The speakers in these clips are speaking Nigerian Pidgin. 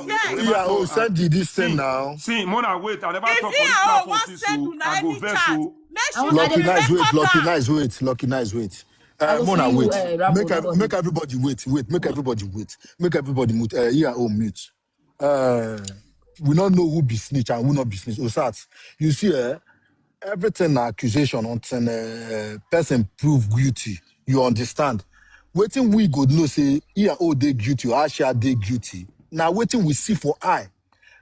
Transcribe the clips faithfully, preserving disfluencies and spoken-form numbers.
Yeah, oh, send the this thing now. See, Mona, wait. I never If talk he on this oh, platform what since said so una I go any vex chat? So. Make she Lucky dey nice, wait, record lucky am. Nice, wait, lucky nice, wait. I Uh, go Mona, see you, wait. uh, Rambo, Make, ev- nobody. Make everybody wait, wait. Make everybody wait. Make everybody mute. Uh, yeah, oh, mute. Uh, we don't know who be snitch and who not be snitch. Osat, you see, uh, everything na accusation until uh, person prove guilty. You understand? Waiting we go know say yeah, oh, they guilty or Asha they guilty. Now waiting we see for eye.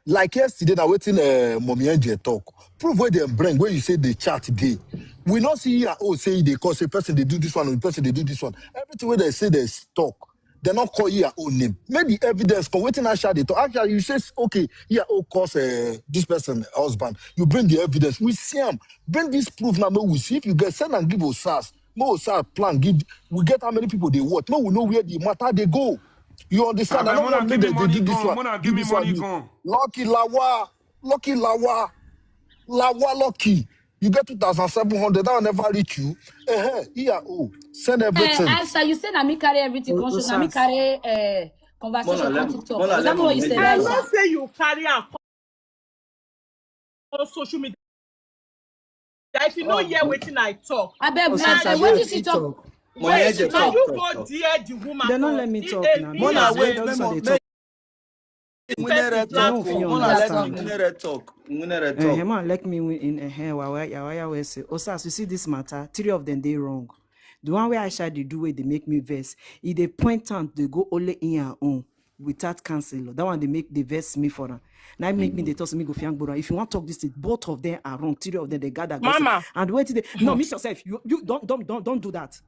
Like yesterday, now waiting uh, Mommy Angel talk. Prove where they bring where you say they chat day. We not see here oh say they call say person they do this one, person they do this one. Everything where they say they talk, they not call here own name. Make the evidence come waiting Asha they talk. Asha, you say okay, here oh cause uh, this person husband. You bring the evidence. We see him. Bring this proof now. Make we see if you get send and give Osas. Make Osas plan give. We get how many people they watch. Make we know where the matter they go. You understand? Abeg, I don't Mona, want give make me they money do this gone. one. Mona, Do give me this one. Money Do- gone. Lucky Lawa, lucky Lawa, Lawa lucky. You get two thousand seven hundred. That will never reach you. Eh, eh, yeah, oh, send Eh, everything. Aisha, you say na me carry everything Oh, come show, oh, na me Sars. Carry uh, conversation Mona, let on me, TikTok. Mona, Is that let not what me you make said, you I Aisha? know talk. Say you carry am come on social media. If you know Oh, hear wetin I talk, I beg, oh, uh, Sars, I uh, hear what you did she fit talk? Talk. Mona, wait, Angel na talk, you talk, go talk. There the woman. They don't Come. Let me It talk dey now. be Mona, na wait, way. don't Memo, say they me, talk. Winner Red They don't Talk. feel Mona, let me understand. Winner Red Talk. Winner Red Uh, Talk. Hema, let me win in uh, Waya Waya will say, Osas, you see this matter, three of them they wrong. The one where Aisha they do where they make me vex. If they point out, they go only in her own without counselor. That one they make they vex me for her. Now make me they toss me go fiang bora. If you want to talk this thing, both of them are wrong. Three of them they gather gossip. Mama, And wait till they no miss yourself. You you don't don't don't don't do that.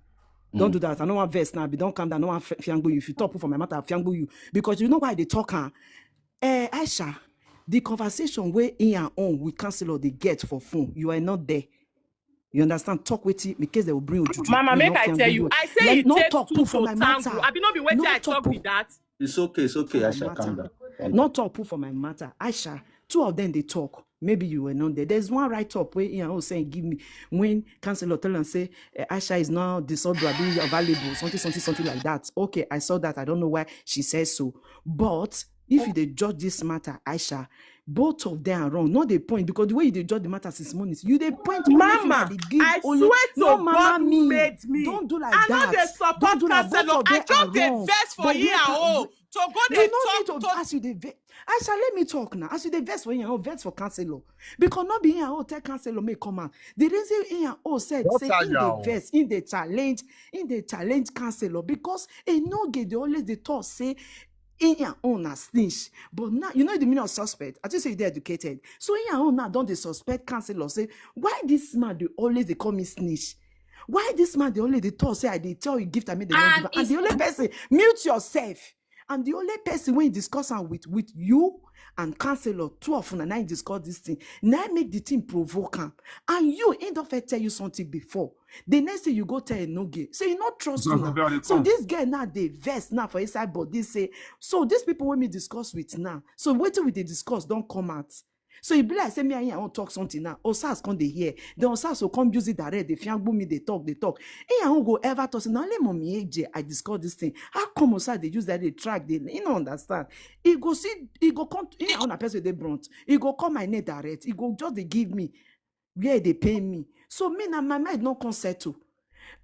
Don't do that. I don't want vex now. Be don't calm down. I don't want fiang you. If you talk for my matter, I fiang you because you know why they talk. Huh? Eh, Aisha, the conversation where in your own with counselor they get for phone. You are not there. You understand? Talk with him in case they will bring you. Mama, make I tell you, I say it Not takes talk two put for to my tango. matter. I be not be wetin Not I talk talk put- Be that. It's okay, it's okay, for my Aisha, calm matter. Down. Calm down. Not talk put for my matter. Aisha, two of them they talk. Maybe you were not there. There's one write up where Ian was saying give me when counselor tell and say eh, Aisha is now disorder being available, something, something, something like that. Okay, I saw that. I don't know why she says so. But if you they judge this matter, Aisha, both of them are wrong. Not the point because the way you dey judge the matter since morning, you dey point only finger Mama, dey give I only swear to no mama God who me. Made me. Don't do like I that. Know they Don't support do like both counselor. of I them are just dey wrong. Vex for But here. wait, Oh, to go You dey no need talk to to as you dey ve- Aisha, let me talk now. As you dey vex for here, oh, vex for counselor. Because not be here, oh, tell counselor may come out. The reason here, oh, said What say are in the y'all? Vex, in the challenge, in the challenge counselor because a no get the always the talk say in your own as snitch. But now you know the meaning of suspect. I just say they educated. So in your own now don't they suspect counselor say why this man they always they call me snitch. Why this man they only they talk say I they tell you gift I made the And not give am. And it's the only person mute yourself. And the only person when you discuss am with with you and counselor two of una now you discuss this thing. Now make the thing provoke am. And you end up first tell you something before. The next thing you go tell Enoge. So you not trust So una. they are the So come. This girl now they vex now for inside body say so these people when me discuss with now. So wait till we they discuss don't come out. So e be like say me and I wan talk something now. Osas come dey hear. Then Osas will come use it direct. They fiangbo me, they talk, they talk. He I won't go ever talk. Say, now let mommy A J, I discuss this thing. How come Osas they use that they track? They you know understand. He go see, he go come. He I want a person they brunt. He go come my name direct. He go just they give me where they pay me. So me now my mind no come settle.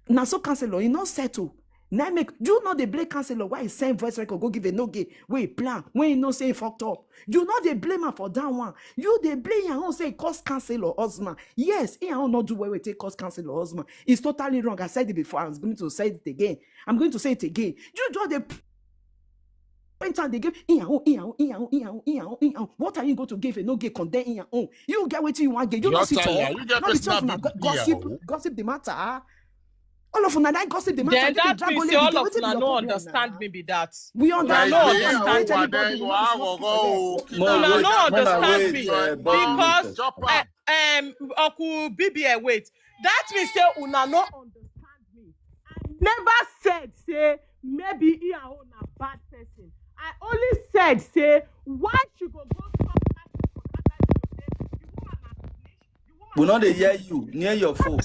Now so counselor, he no settle. Now make you know they blame counselor why he send voice record go give a no gay where he plan when he know say he fucked up. You know they blame her for that one. You they blame your own say he cause counselor husband. Yes, he own not do well with take cause counselor husband. It's totally wrong. I said it before. I was going to say it again. I'm going to say it again. You just the point out they give in your own, in your own, in your own, in your own, in your own, in your own. What are you going to give a no gay condemn in your own? You get what you want get. You Your not sit time, yeah, up. You get Not be person talking that about big gossip, here. Gossip the matter. Ah? All of una that gossip the matter. Then People that drag means only say all everything. of Wetin be una your no problem understand now? Me be that. We Una understand. no Like, yeah, understand what me. then Anybody you wey are no go support go. them. Mona, Una wait, no Mona, understand wait, me uh, Bobby, because chop uh, um Uncle B B A wait. That means say una no understand me. I never said say maybe he and own na bad person. I only said say why she go go stop that thing for that life say the woman na snitch. The woman We na not dey snitch. Hear you near your phone.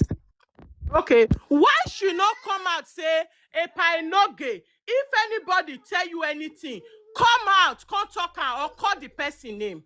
Okay, why she no come out say Epa Enoge? If anybody tell you anything, come out, come talk am or call the person name.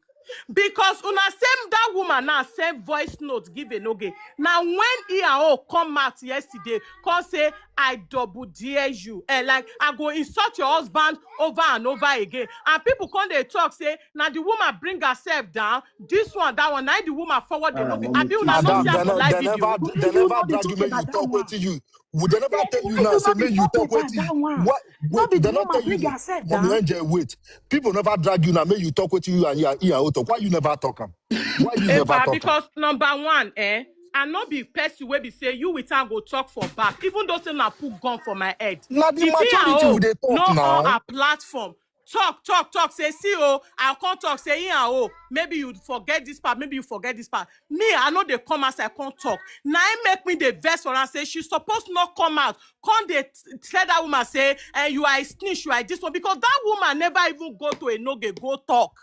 Because una same that woman now send voice note give Enoge. Now when he and O come out yesterday, come say, "I double dare you." Eh, like, "I go insult your husband over and over again." And people come dey talk say, "Now the woman bring herself down. This one, that one, now the woman forward the Ah, movie." mommy, Abi keep una that. no Madam, see am they for no, live they video? never, If they you never no dey drag you talk make you about that talk one, wetin you. Would they never if tell you you no now? Say dey make you talk talk about wetin. that one, What? no Wait, be they the not tell woman you. bring herself Mommy down. Angel, wait. People never drag you now. Make you talk wetin you and you and O talk. Why you never talk am? Why you never Epa, talk am? Because number one, eh, I no be person wey be say you with am go talk for back, even though say na put gun for my head. Na the If he and maturity we O dey no talk on now. her platform, talk, talk, talk, say, "See, oh, I can't talk, say, he and O, maybe you forget this part, maybe you forget this part." Me, I know they come as I can't talk. Now I make me the verse for her, say she supposed not come out. Come they t- tell that woman, say, "And you are a snitch, you are this one," because that woman never even go to Enoge, go talk.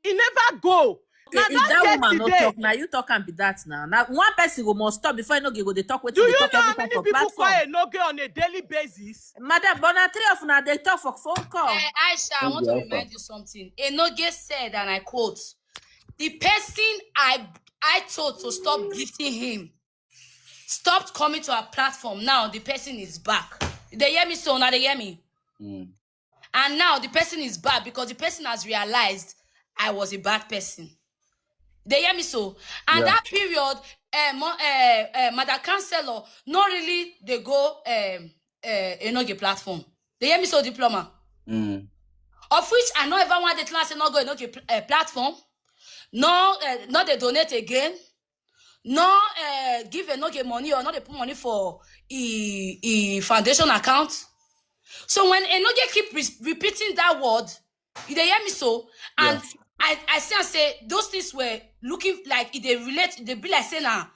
He never go. Okay, Now if that that woman no yesterday, talk, now you talk and be that now. Now one person go must stop before you no go dey talk do wetin you you talk know every how time many for people call platform. Enoge on a daily basis? Madam, but na three of una dey talk for phone call. Eh, Aisha, I want to Angel, how far? remind you something. Enoge said, and I quote, "The person I I told to stop gifting him stopped coming to our platform. Now the person is back." They hear me so, now they hear me. Mm. And now the person is back because the person has realized I was a bad person. They hear me so. And Yeah. that period, uh, mo- uh, uh, Madam Counselor, not really they go um, uh, Enoge platform. They hear me so, Diploma. Mm. Of which I no ever want the class not go Enoge pl- uh, platform. No, uh, not they donate again. No, uh, give Enoge money or not they put money for e, e foundation account. So when Enoge keep re- repeating that word, you dey hear me so, and Yeah. I I see and say those things were looking like e dey relate, e dey be like say na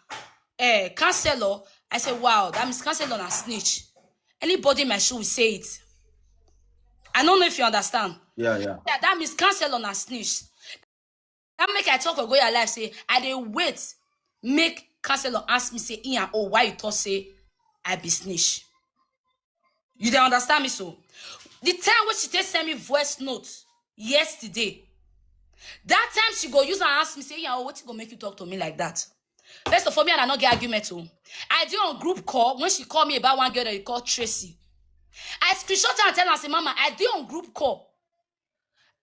uh, counselor. I say, "Wow, that means counselor na snitch." Anybody in my shoe will say it. I don't know if you understand. Yeah, yeah. Yeah, that means counselor na snitch. That make I talk go your life say I dey wait make counselor ask me say, "Ian, oh, why you talk say I be snitch?" You dey understand me so? The time when she take send me voice note yesterday, that time she go use and ask me say, "Ian, oh, what go make you talk to me like that?" First of all, me and I no get argument. Oh, I did on group call when she called me about one girl that you call Tracy. I screenshot her and tell her, say, "Mama, I did on group call."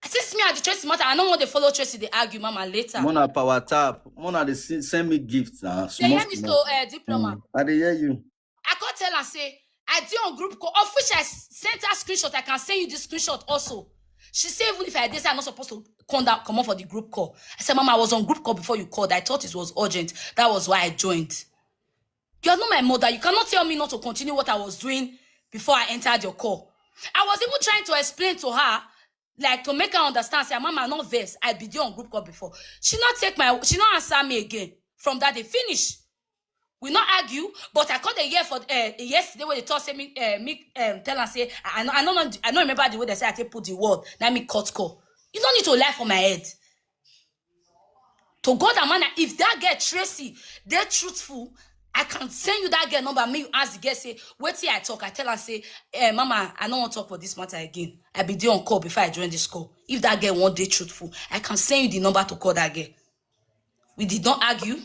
Since me and the Tracy matter, I no want to follow Tracy. They argue, Mama, later. Mona power tap. Mona they send, send me gifts now. They hear me so, uh, Diploma. Mm. I dey hear you. I can't tell her say I did on group call, of which I s- sent her screenshot. I can send you this screenshot also. She said even if I did, say I'm not supposed to come down, come off for the group call. I said, "Mama, I was on group call before you called. I thought it was urgent. That was why I joined." You are not my mother. You cannot tell me not to continue what I was doing before I entered your call. I was even trying to explain to her, like, to make her understand, say, "Mama, not vex. I be there on group call before." She not take my, she not answer me again. From that day finish, we not argue. But I called a year for uh, yesterday when they talk say me, uh, me um, tell her say I, I know I don't know I don't remember the way they say I take put the word. Now me cut call. You don't need to lie for my head. To God and man, if that girl Tracy, they're truthful, I can send you that girl number. Me you ask the girl say, "Wait till I talk." I tell her say, "Eh, Mama, I don't want to talk about this matter again. I be there on call before I join this call." If that girl one day truthful, I can send you the number to call that girl. We did not argue.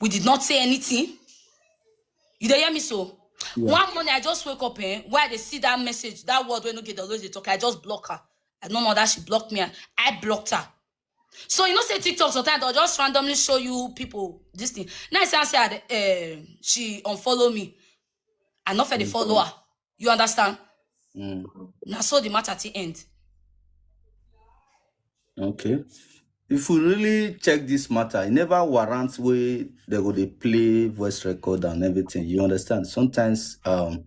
We did not say anything. You dey hear me so? Yeah. One morning I just wake up, eh? Why they see that message, that word when no get always they talk, I just block her. I don't know that she blocked me. And I blocked her. So you know, say TikTok sometimes they'll just randomly show you people this thing. Now I say, I say, uh, she unfollow me. I not for the follow her. You understand? Mm. Now so the matter to end. Okay. If we really check this matter, it never warrants way they go they play voice record and everything. You understand? Sometimes um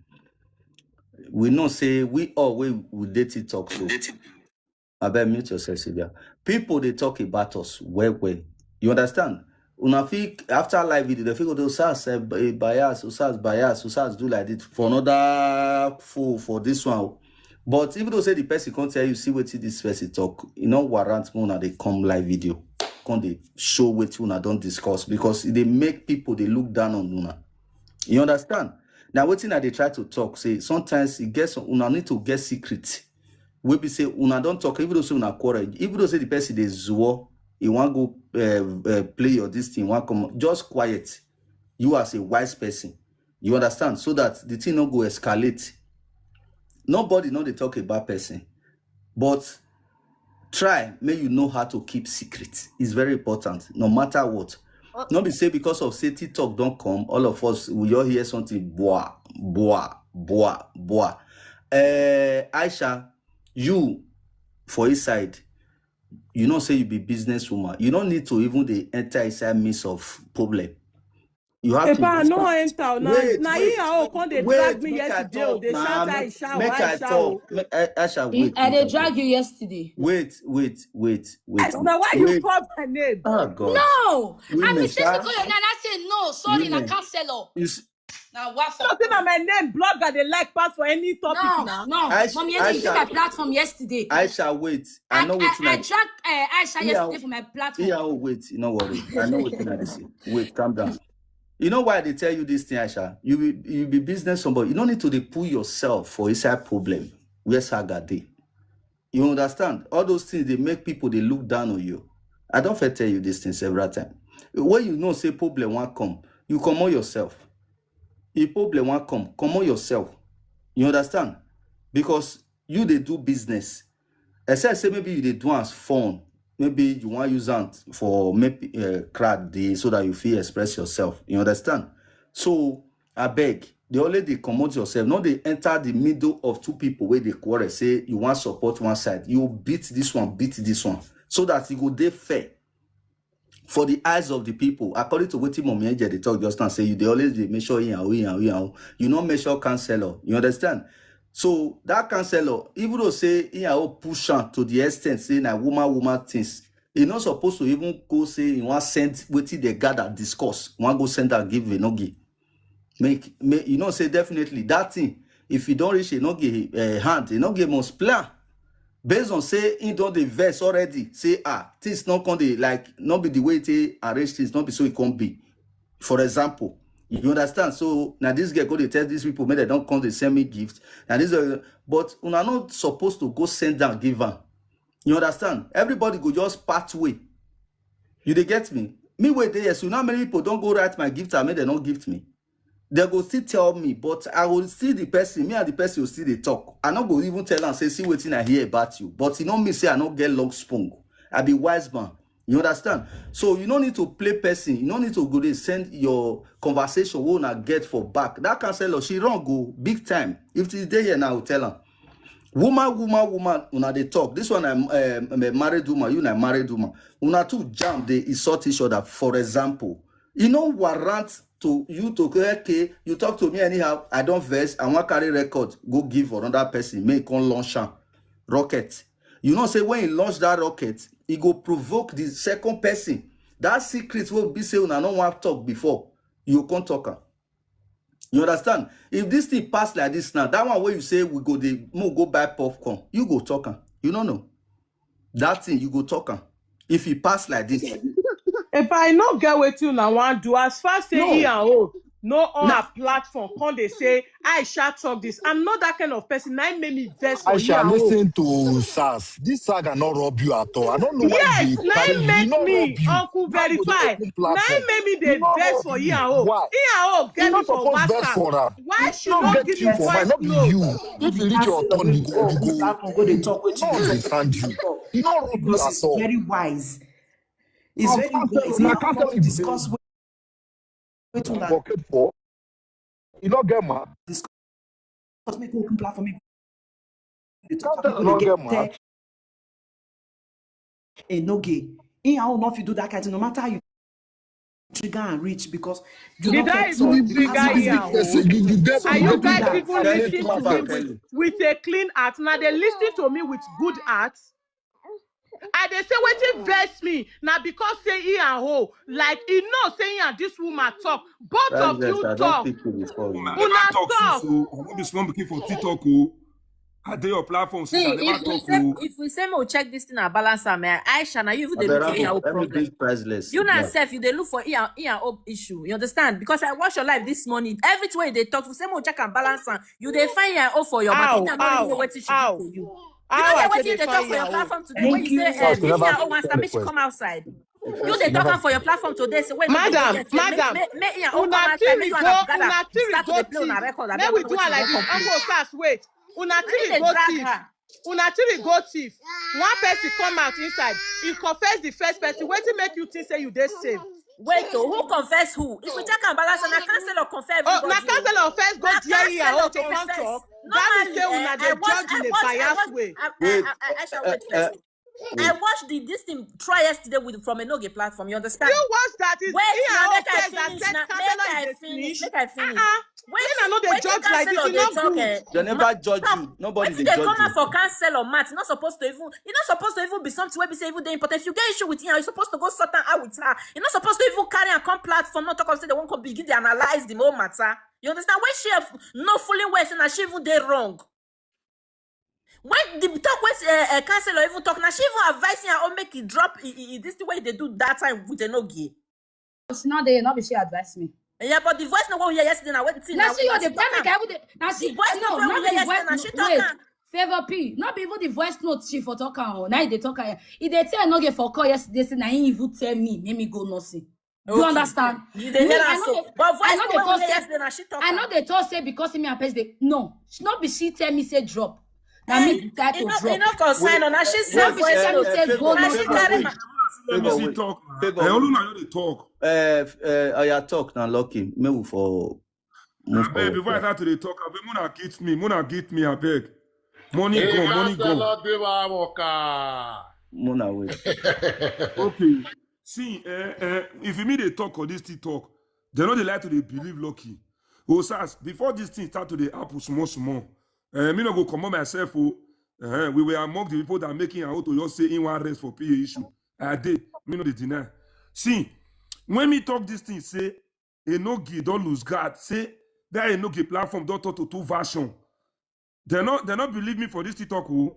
we know say we all we we dey TikTok so. I bet mute yourself, Sylvia. People they talk about us well well. You understand? Una fit after live video, they fit go to Osas eh, bias, Osas bias, Osas do like this for another fool for this one. But even though say the person can't tell you, see what this person talk, you know warrant more now they come live video. Can they show what una don't discuss because they make people they look down on una. You understand? Now what thing that they try to talk, say sometimes it gets una need to get secret. wey be say una don talk, even though say una quarrel, even though say the person dey zuo, he wan go uh, uh, play your this thing, wan come, just quiet. You as a wise person, you understand, so that the thing no go escalate. Nobody no dey talk about person, but try make you know how to keep secret. It's very important, no matter what. No be say because of say TikTok don come, all of us we all hear something, boa, boa, boa, boa. Uh, Aisha, you for inside, you know say you be businesswoman. You don't need to even dey enter inside midst of problem. You have to Epa, I understand. No enter. Now, Wait, now wait, you are come dey wait, drag me make I yesterday. Oh, talk they shout now. Aisha, Make I Aisha. talk. Oh. Make I, Aisha, I, wait. I Make dey I talk. Drag you yesterday. Wait, wait, wait, wait. Yes, now why you Wait. call my name? Oh God. No, I Women, mistakenly sha. Call your name. I say no. Sorry, na Women. Counselor. You s- Now what for? You know, say na my name blogger dey like pass for any topic No, now. No. Aisha, Mommy, any give my Aisha, platform yesterday. Aisha, wait. I I, know I, wetin I I. drag uh, Aisha Yeah. Yesterday for my platform. Yeah, oh, wait. You know what? I know wetin I dey say. Wait, calm down. You know why I dey tell you this thing, Aisha? You be you be business somebody. You no need to dey put yourself for inside problem where saga dey. You understand? All those things dey make people dey look down on you. I don first tell you this thing several times. When you know say problem wan come, you comot yourself. If problem wan come, comot yourself. You understand? Because you dey do business. Except say maybe you dey do am as fun. Maybe you wan use am for make uh, crowd dey so that you fit express yourself. You understand? So abeg, dey always dey comot yourself. No dey enter the middle of two people wey dey quarrel. Say you wan support one side, you beat this one, beat this one, so that e go dey fair for the eyes of the people. According to wetin Mommy Angel dey talk just now, say you dey always dey measure in and in and in. You no measure Counselor. You understand? So that Counselor, even though say in and push am to the extent say na woman woman things, e no suppose to even go say e wan send wetin dey gather discuss, wan go send am give Enogie. Make, make you know say definitely that thing, if e don reach Enogie uh, hand, Enogie must plan. Based on say he don dey vex already, say ah, things no come dey like, no be the way they arrange things, no be so it can be. For example, you understand? So now this girl go dey tell these people, make they don't come dey send me gift. And this, uh, but una not supposed to go send down give am. You understand? Everybody go just part way. You dey get me? Me wey dey here, so now many people don't go write my gift and make they don't gift me. They go still tell me, but I will see the person. Me and the person will still dey talk. I no go even tell am say, see wetin I hear about you. But e no mean say I no get long spoon. I be wise man. You understand? So you no need to play person. You no need to go dey send your conversation wey una get for back. That Counselor, she wrong go big time. If she dey here now, I will tell am. Woman, woman, woman, una dey talk. This one, I'm um, a married woman. You na married woman. Una too jam dey insult each other. For example, e no warrant to you to go, okay, you talk to me anyhow, I don vex, I wan carry record go give another person, make e come launch am rocket. You know say when e launch that rocket, e go provoke the second person. That secret wey be say una no wan talk before, you come talk am. You understand? If this thing pass like this now, that one wey you say we go dey, mo go buy popcorn, you go talk am. You no know. That thing, you go talk am. If e pass like this, If I no get wetin una wan do, as far say No. E and O no on No. her platform, come dey say Aisha talk this. I'm not that kind of person. Na im make me vex for E Aisha, and O. Listen to Sars. This saga not rob you at all. I don't know why Yes, you na carry im you. make Not me, rob you. Uncle Why you dey Verify. open Na im platform? Make me You dey not vex rob for E you. and O. Why? E and O You get me not for supposed vex WhatsApp. For her. Why It she not no get give you me for her. voice Not be note? You. If you reach your turn, you go, you go. Go dey talk Not understand you. You not rob you at all. Very wise. It's Of very course, wise. my Now, cousin to discuss wetin una Pocket for. You not get mad. Discuss, make open platform. Make we dey Don't talk, tell people not dey get get mad. Enogie. He and O no fit do that kind thing, no matter how you trigger and reach, because you Did no I fit even talk. trigger As E you and O? Person, you, you get Are you you get guys mad. even Tell listening it to back. me with, with a clean heart? Now they listen to me with good heart. I dey say wetin vex me na because say E and O, like, e know say e and this woman talk. Both of That's you I don't talk. Pick you before you. I Una never talk talk. Since o. I no be small pikin for TikTok o. I dey your platform since. See, I never if we talk say o. If we say make we check this thing and balance am, eh, Aisha, now you even dey Abeg, look for Rambo, your let me problem. Be priceless. You now Yeah. Self, you dey look for E and E and O issue. You understand? Because I watch your life this morning. Everything wey you dey talk, we say make we check and balance am. You dey find E and O for your Ow, back. You now no know ow, wetin she ow. Do to you. You know, how I wetin you dey talk for your platform today when you say, uh, this year, oh, Master, make she come outside. You dey talk am for your platform today, say, wait, madam, madam, make, make, make Ian, oh, come outside, make you and Abdallah start to dey play una record. Make we do am like this. Uncle Sars, wait. Una three go thief. Una three go thief. One person come out inside. He confess the first person. Wetin make you think say you dey safe? Wait, oh, who confess who? If we check am balance, na counselor confess. Oh, na counselor first go there here. Okay, come talk. That means say una dey judge in a biased way. Wait, Aisha, wait first. I watched the this thing try yesterday with from Enoge platform. You understand? You watch that? Is wait, now make I finish. Now, make I finish. Make I finish. Wait, I know they judge like this. It's not good. They never judge you. Nobody dey judge you. Come out for counsel or mat. It's not supposed to even. It's not supposed to even be something where be say even dey important. If you get issue with him, you're supposed to go sort am out with her. You're not supposed to even carry and come platform. Not talk and say they won't come begin to analyze the whole matter. You understand? When she have no fooling way, say na she even dey wrong. When the talk wey uh, uh, counselor even talk, now she even advise him, oh, make he drop he, he, he, this thing wey he dey do that time with Enoge. She not there, not be she advise me. Yeah, but the voice no one hear yesterday. Now what thing? Now she the tell me. Now she the voice no, not the voice. Now she talk. Favor P, not be even the voice note she for talk am. Now they talk am. If they tell Enoge for call yesterday, say na him even tell me, make me go nursing. You understand? You dey hear am so. But voice wey we hear yesterday, na she talk am. I know they talk say because me and person dey no. She no be she tell me say drop. Na me decide to drop. E no concern una. She say voice note. Say go no. Let me see talk. Olu na you dey talk. Uh, uh, oya talk na Lucky. Make we for move forward. Abeg, before I start to dey talk, abeg, muna get me, muna get me, abeg. Money gone, money gone. Muna wait. Okay. See, eh, eh, if you mean dey talk or this thing talk, they no dey like to dey believe Lucky. Oh, Sars, before this thing start to dey happen small, small, eh, me no go comot myself. Oh, eh, we were among the people that making an out to just say in one rest for P A issue. I dey, me no dey deny. See, when me talk this thing, say Enoge don lose guard, say that Enoge platform don turn to two version. They no, they no believe me for this TikTok. Oh,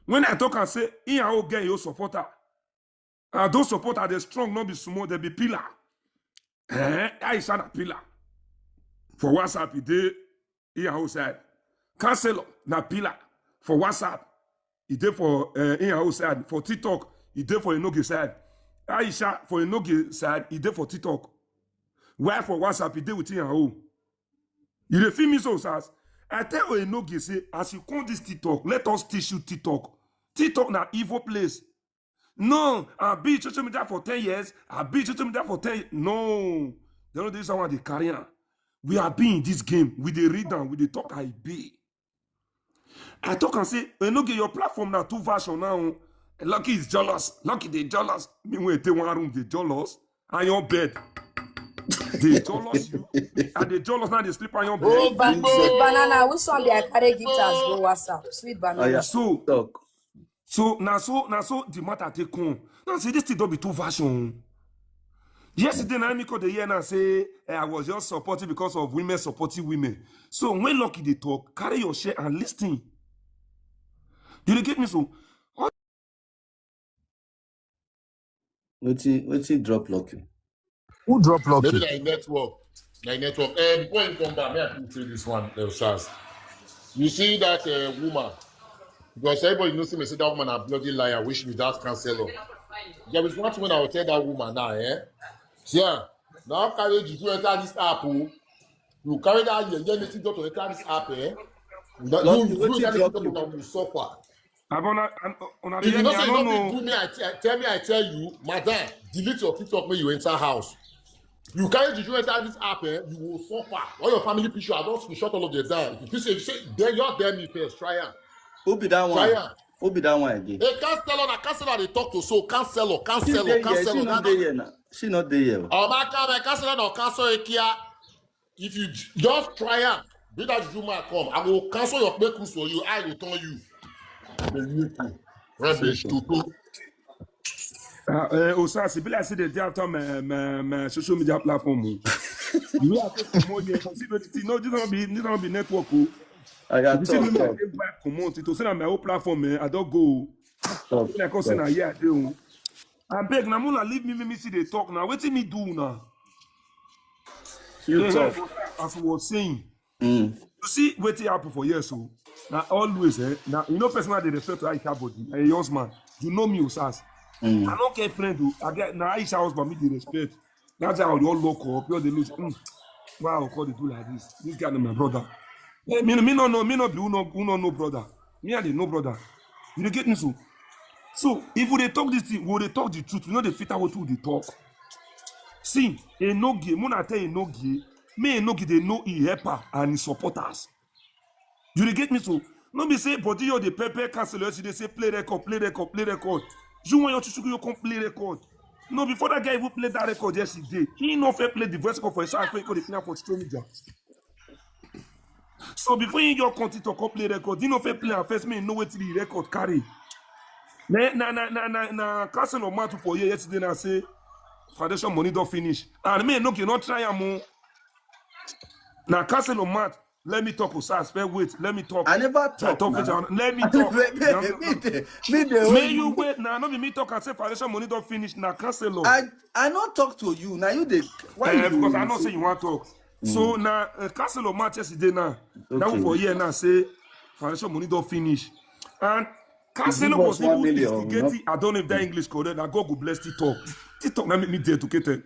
when I talk and say, in our get your supporter. And those supporter, they strong, not be small, they be pillar. Eh, Aisha na pillar. For WhatsApp, he dey in our side. Counselor na pillar. For WhatsApp, he dey for uh, in our side. For TikTok, he dey for Enoge side. Aisha for Enoge side, he dey for TikTok. Why for WhatsApp, he dey with in our own. You dey feel me so, Sars? I tell Enoge say, as you come this TikTok, let us teach you TikTok. TikTok na evil place. No, I be social media for ten years. I be social media for ten years. No, they don't do someone they carry on. We are being in this game. We dey read down. We dey talk. I be. I talk and say, Enoge, your platform now two version now. Lucky is jealous. Lucky they jealous. Me when they one room they jealous. And your bed. They jealous you. And they jealous now they sleep on your bed. Oh, but sweet banana. Which one they are carry gifters go WhatsApp? Sweet banana. So talk. So now so now so the matter take on. Now see this thing don't be two version. Yesterday now me call the year and say, eh, I was just supporting because of women supporting women. So when Lucky they talk, carry your share and listen. You dey get me so? Wetin wetin drop Lucky? Who drop Lucky? Maybe na network. Na network. Eh, before you come back, may I quickly say this one, uh, Sars. You see that uh, woman? Because everybody knows me say that woman a bloody liar, which be that counselor. There is one thing I will tell that woman now, eh? Yeah. Now carry you enter this app, oh. You carry that yeye native doctor enter this app, eh? You you that native doctor will suffer. If you know say you no fit do me, I tell me, I tell you, madam, delete your TikTok when you enter house. You carry juju enter this app, eh? You will suffer. All your family picture, I don't screenshot all of them down. If you say, say, then you tell me first. Try am. Who be that one? Try am. Who be that one again? A counselor, na counselor they talk to. So counselor, counselor, counselor. She not there now. She not there. Oh my God, my counselor, no counselor here. If you just try am, be that juju man come. I will cancel your kpekus for you. I will turn you. Rubbish, toto. Uh, uh, Osas, e be like say they dey after my, my, my social media platform. Oh. You have to come on here. See, no, this don't be, this don't be network. Oh. I got to come on to say na my own platform. Eh? I don't go. Talk, like I say na here I do. I beg, na muna leave me, me, me see they talk now. Wetin me do now? You talk. As I was saying, mm. You see wetin happen for here so? Na always, eh, na, you know, person wey I dey respect to Aisha body, na a young man. You know me, Osas. I no get friend o. I get, na Aisha husband me dey respect. That's how you all lock up, you all dey lose. Mm. Why I go call dey do like this? This guy na my brother. Eh, me, me no know, me no be who no, who no know brother. Me I dey know brother. You dey get me so? So if we dey talk this thing, we dey talk the truth. We no dey filter wetin we dey talk. See, Enogie, muna tell Enogie, me Enogie dey know e helper and e supporters. You dey get me so? No be say body you dey pepper cancel, you dey say play record, play record, play record. You want your chuchuku, you come play record. No, before that guy even play that record yesterday, he no fit play the voice record for himself, he go dey play am for social media. So before he just continue to come play record, he no fit play am first, make he know wetin the record carry. Na, na, na, na, na, na cancel on mouth for here yesterday na say foundation money don finish. And me no get no try am o. Na cancel on mouth. Let me talk, Osas. Fair wait. Let me talk. I never talk. Let me talk. Me, me, me, me, may you wait now. No be me talk and say foundation money don't finish. Now cancel. I, I not talk to you. Now you dey. Why uh, you because I know say you want talk. Mm. So now uh, cancel of match yesterday now. Okay. Now for here now say foundation money don't finish. And cancel was even instigating. I don't know if that English correct. Now God go bless TikTok. TikTok now make me dare to get it.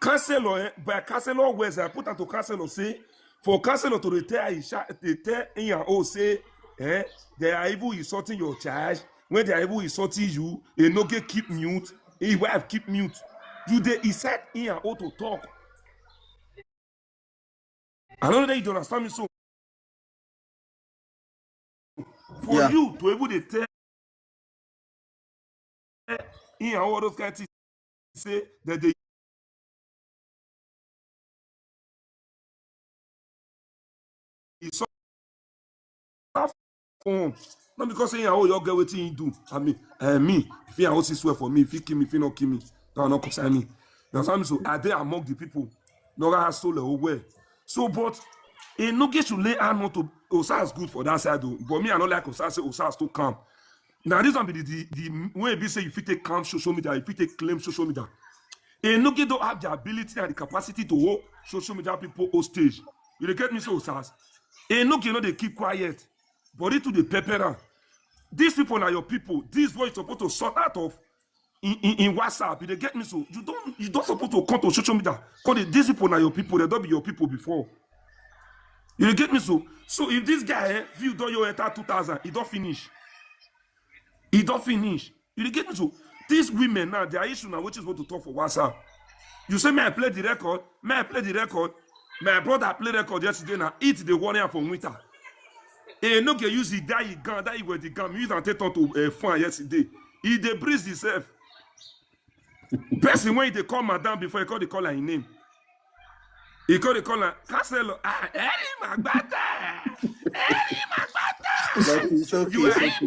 Cancel, eh, by cancel West. I put am to cancel say for Cancelo to dey tell Aisha, dey tell Iyan O say, eh, they are even insulting your child. When they are even insulting you, they no get keep mute. His wife keep mute. You dey insult Iyan O to talk. I don't know that you don't understand me so. For yeah. You to able to tell Iyan O all those kind of things say that they it's so not because say Iyan O you get wetin he do. I mean, I mean, if Iyan O see swear for me, if he kill me, if he not kill me, that will not concern me. You understand me? So I dey among the people. No has soul away. So, but Enogie should lay hand on to Osas good for that side though. But me, I don't like Osas. Say Osas too calm. Now this one be the the, the way be say you fit take calm social media, you fit take claim social media. Enogie don't have the ability and the capacity to hold social media people hostage. You dey get me so, Osas? Enogie no dey keep quiet. Body to the pepper. These people are your people. This is what you're supposed to sort out of in, in, in WhatsApp. You dey get me so? You don't you don't supposed to come to social media. Call it these people are your people. They don't be your people before. You dey get me so? So if this guy eh, view don your enter two thousand, he don't finish. He don't finish. You dey get me so? These women now, their issue now, which is what to talk for WhatsApp. You say, may I play the record? May I play the record? My brother play record yesterday now. Eat the warrior from winter. Eh, no get use the die gun, that he wear the gun. Use and take turn to a uh, fan yesterday. He dey breeze himself. Person when they call madam before he call the call her name. He call the call her Castle. Ah, Eri Magbata. Eri Magbata. It's okay. You it's okay.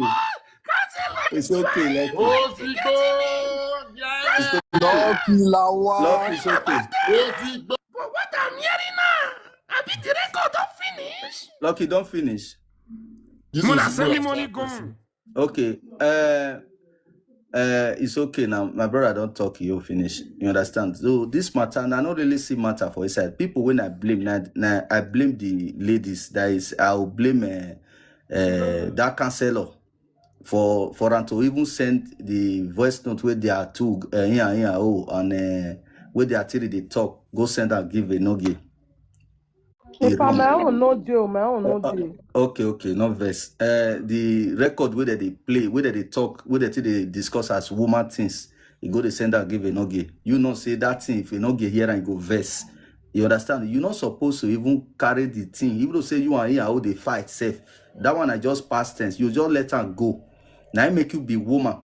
It's okay. Like, oh, it's okay. Lucky Lawa. Lucky, it's okay. But what I'm hearing now, I be the record don't finish. Lucky don't finish. Mona, send me money gone. Okay. Uh, uh, it's okay now. My brother don't talk. You finish. You understand? So this matter, I don't really see matter for his side. People when I blame, now, now I blame the ladies. That is, I'll blame uh, uh, that counselor for for am to even send the voice note where they are two uh, here and here oh and uh, where they are three they talk go send and give a no give. If I'm my own no deal, my own no deal. Okay, okay, no verse. Uh, the record where they play, where they talk, where they they discuss as woman things. You go to send and give a no give. You know say that thing if you no give here and go verse. You understand? You're not supposed to even carry the thing. Even though say you are here, how they fight safe. That one I just past tense. You just let her go. Now I make you be woman.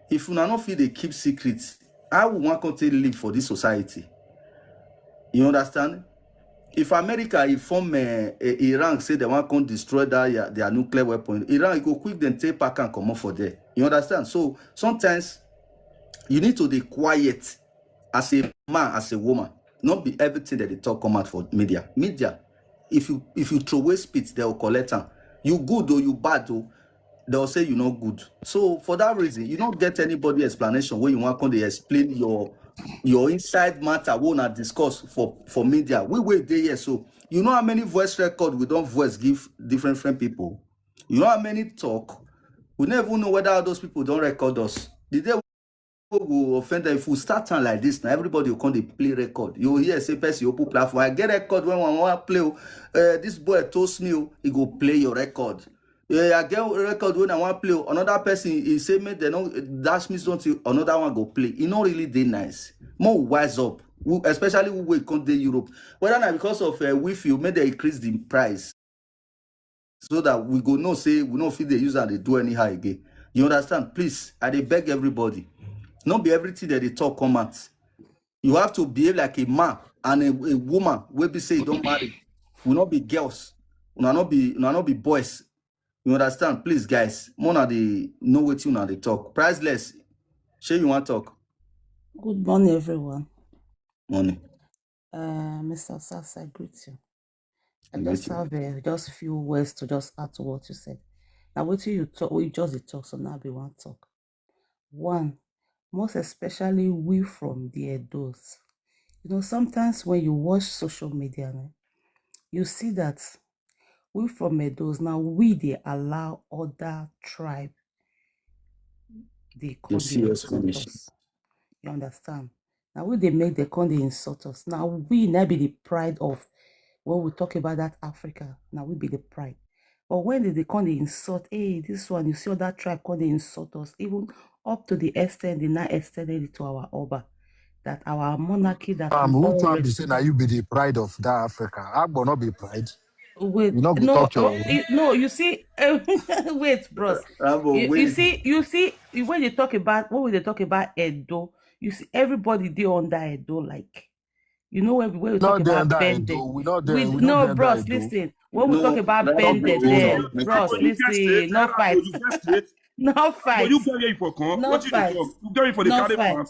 If una no fit dey keep secret, how we wan come take live for this society? You understand? If America inform uh, Iran say they wan come destroy that their, their nuclear weapon, Iran go quick dem take pack and comot for there. You understand? So sometimes you need to dey quiet as a man, as a woman. Not be everything that they talk come out for media. Media, if you if you throw away spit, they will collect am. You good or you bad o, they'll say you no good. So for that reason, you don't get anybody explanation where you want to explain your your inside matter wey una discuss for for media, we wey dey here so, you know how many voice record we don voice give different different people? You know how many talk? We no even know whether all those people don record us. The day we go offend them, if we start am like this, na everybody go come dey play record. You hear say person open platform, "I get record wey I wan play o, uh, this boy toast me o," he go play your record. "Yeah, I get record wey I wan play o." Another person, he say make dem no dash me something, another one go play. E no really dey nice. More wise up, we, especially we wey come dey Europe. Whether na because of uh, wifi, make dem increase the price so that we go know say we no fit dey use am dey do anyhow again. You understand? Please, I dey beg everybody. No be everything that they talk come out. You have to behave like a man and a, a woman wey be say you don marry. We no be girls. Una no be, una no be boys. You understand? Please, guys, more na dey know wetin una dey talk. Priceless, shey you wan talk? Good morning, everyone. Morning. Uh, Mister Sas, I greet you. I I just greet you. have a just few words to just add to what you said. Now, what you talk, we just dey talk, so now be one talk. One, most especially we from the Edos. You know, sometimes when you watch social media, eh, you see that we from Edos now, we dey allow other tribe dey You come dey see us insult finish. us. You understand? Now we dey make dem come dey insult us. Now we now be the pride of when we talk about that Africa. Now we be the pride. But when they, they come dey insult, "Hey, this one," you see other tribe come dey insult us, even up to the extent they now extended it to our Oba, that our monarchy that Um, we who all tell you say now respect. You be the pride of that Africa? Agbo not be pride. Wait, You not go no, talk your oh, own. it, no, you see, eh, wait, bros. Rambo, You, you wait. see, you see, when they talk about, when they talk about Edo, you see everybody dey under Edo, like, you know, when, when we talk Not there about under bended, Edo. We not we there. We not no, there under bros, Edo. Listen, when we talk No, about Rambo, bended, wait. there, Make bros, Rambo, you get listen, straight. No Rambo, fight, you get straight. No But you fight, get where you for come. No What you dey fight, talk? You get where for the No carry fight. Farm.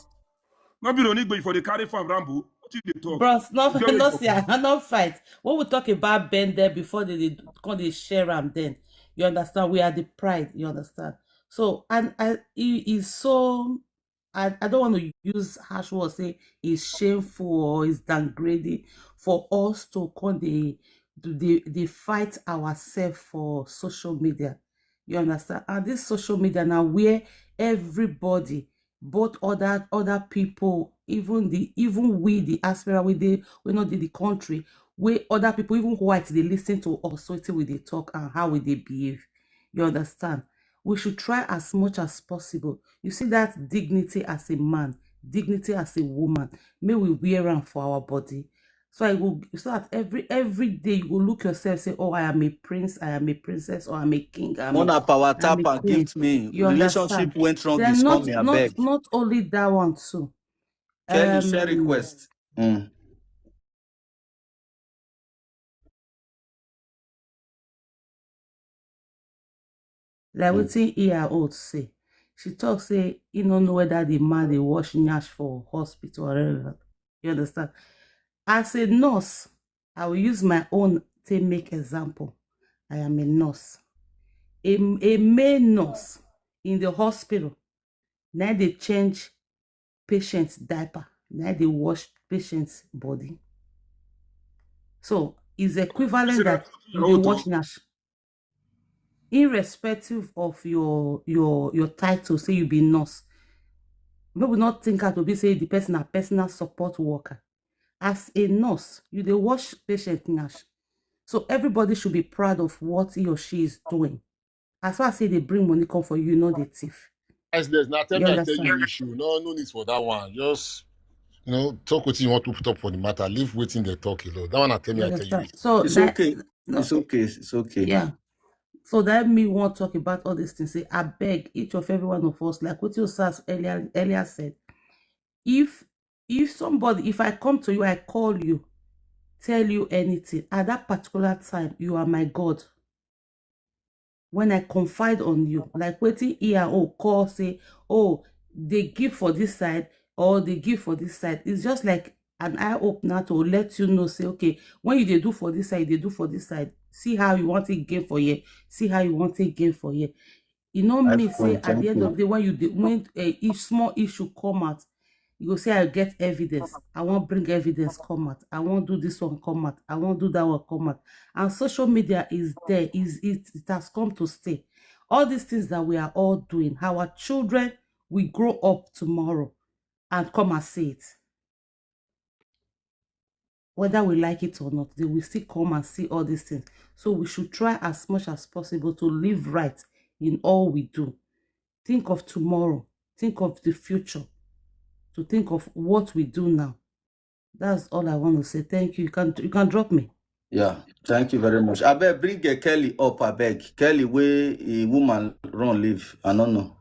Not be only go for the carry farm, Rambo. What you dey talk? Bros, no, You get where you No for see, come. No fight. When we talk about bended before they, they come, they share am. Then you understand we are the pride. You understand? So and I, it is so. I, I don't want to use harsh words, say it's shameful or it's downgrading for us to come dey, dey, dey fight ourselves for social media. You understand? And this social media now where everybody, both other, other people, even the, even we, the aspirant, we dey, we not in the country, where other people, even white, they listen to us, so we they talk and how we they behave. You understand? We should try as much as possible. You see that dignity as a man, dignity as a woman, may we wear am for our body. So I go, so that every, every day you go look yourself, say, "Oh, I am a prince, I am a princess, or I'm a king, I'm a, Mona power I'm tap a and queen." gift me. You Relationship understand? Went wrong Then this not, morning, I not, beg. Not only that one too. Kelly, share Um, request. Mm. Like Mm. Wetin Iya Oates say. She talk say he no know whether the man dey wash nyash for hospital or wherever. You understand? As a nurse, I will use my own to make example. I am a nurse. A, a male nurse in the hospital, now they change patient's diaper, now they wash patient's body. So it's equivalent Say that that you your dey own wash talk. Nash. Irrespective of your your your title, say you be nurse. Maybe not think out to be say the person a personal support worker. As a nurse, you dey wash patient Nash. So everybody should be proud of what he or she is doing. As far as say they bring money come for you, not the thief. Priceless. Now tell You me I tell you understand? Issue. No, no need for that one. Just, you know, talk what you want to put up for the matter. Leave waiting they talk alone. That one I tell me You I tell you understand? Issue. So It's that okay. no, It's okay. It's okay. Yeah. So that me want talk about all these things. Say, I beg each of every one of us, like what you Sas earlier earlier said, if if somebody, if I come to you, I call you, tell you anything at that particular time, you are my God. When I confide on you, like wetin E and O call say, "Oh, they give for this side or they give for this side." It's just like an eye opener to let you know, say, "Okay, when you dey do for this side, they do for this side. See how you want to gain for here. See how you want to gain for here." You know I me say fine. At the Thank end of you. The day, when you dey, when a each small issue come out, You go say, "I get evidence. I wan bring evidence come out. I wan do this one come out. I wan do that one come out." And social media is there. Is it, it has come to stay. All these things that we are all doing, our children will grow up tomorrow and come and see it. Whether we like it or not, they will still come and see all these things. So we should try as much as possible to live right in all we do. Think of tomorrow. Think of the future. To think of what we do now. That's all I want to say. Thank you. You can, you can drop me. Yeah, thank you very much. Abeg, bring uh, Kelly up, abeg. Kelly, wey a woman run leave. I don't know.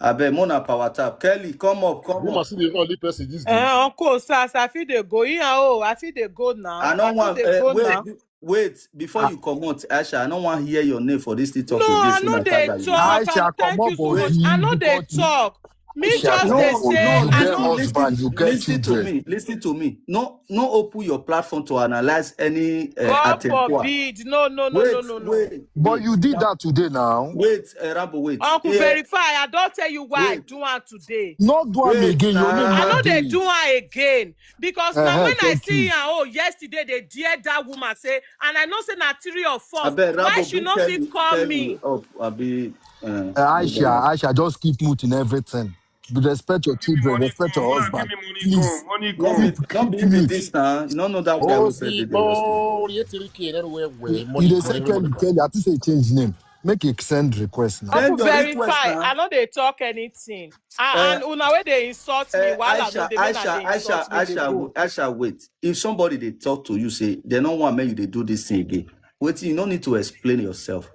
Abeg, Mona power tap. Kelly, come up, come Woman up. See the run leave person this day. Eh, uncle, so as I feel they go in, oh, I feel they go now. I don't want. They Uh, go wait, now. Be- wait. Before you come out, Aisha, I don't want to hear your name for this TikTok. No, Again, I so know na they tag you. Talk. Aisha, And thank come you up so for much. you. I know they talk. Me Aisha, just come they up for say, you. You I get know. husband, you get Listen to children. Me. Listen to me. No, no, open your platform to analyze any uh, God attempt. Forbid. No, no, no, Wait, no, no, no. Wait, But wait, you did that- that today now. Wait, uh, Rambo, wait. Uncle, Yeah, verify. I don't tell you why I wait. Do am today. Not do am Wait, again. Your name nah. I no know they dey. Do am again because now Uh-huh, when I thank see you. Her, oh, yesterday they dared that woman say, and I know say na three of us. Abeg, Why Rambo, she bring not fit Kelly, call Kelly me? Up. Abi, uh, Uh, Aisha, Aisha, just keep mute in everything. Respect your children, respect your Go and husband. give me money Please, come, money Don't come. be, don't be keep with mute. this now. You don't know that guy who said the girl yesterday. Oh, eighty K, anyway, You, money you dey come, say anyway, Kelly, money come. Kelly. I think say he change name. Make he send request now. Send Uncle, your request verify. now. I know they talk anything. And, Uh, and una wey dey insult me, uh, wahala no Aisha, dey make una Aisha, dey insult Aisha, me dey Aisha, go. Wo- Aisha, wait. If somebody they talk to you, say they don't want me, you they do this thing again. Wait, you don't need to explain yourself.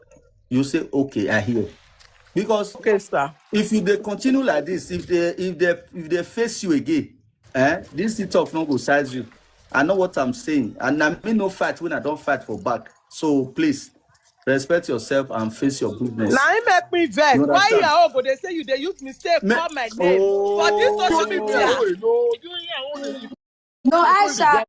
You say, "Okay, I hear." Because Okay, sir. If you they continue like this, if they if they if they face you again, eh, this TikTok no go size you. I know what I'm saying, and I mean no fight when I don't fight for back. So please respect yourself and face your business. Now he make me vex. You Why you understand? All go they say you they use mistake Me- call my name for this social Oh, media? No, no, you ain't only No, Aisha, now.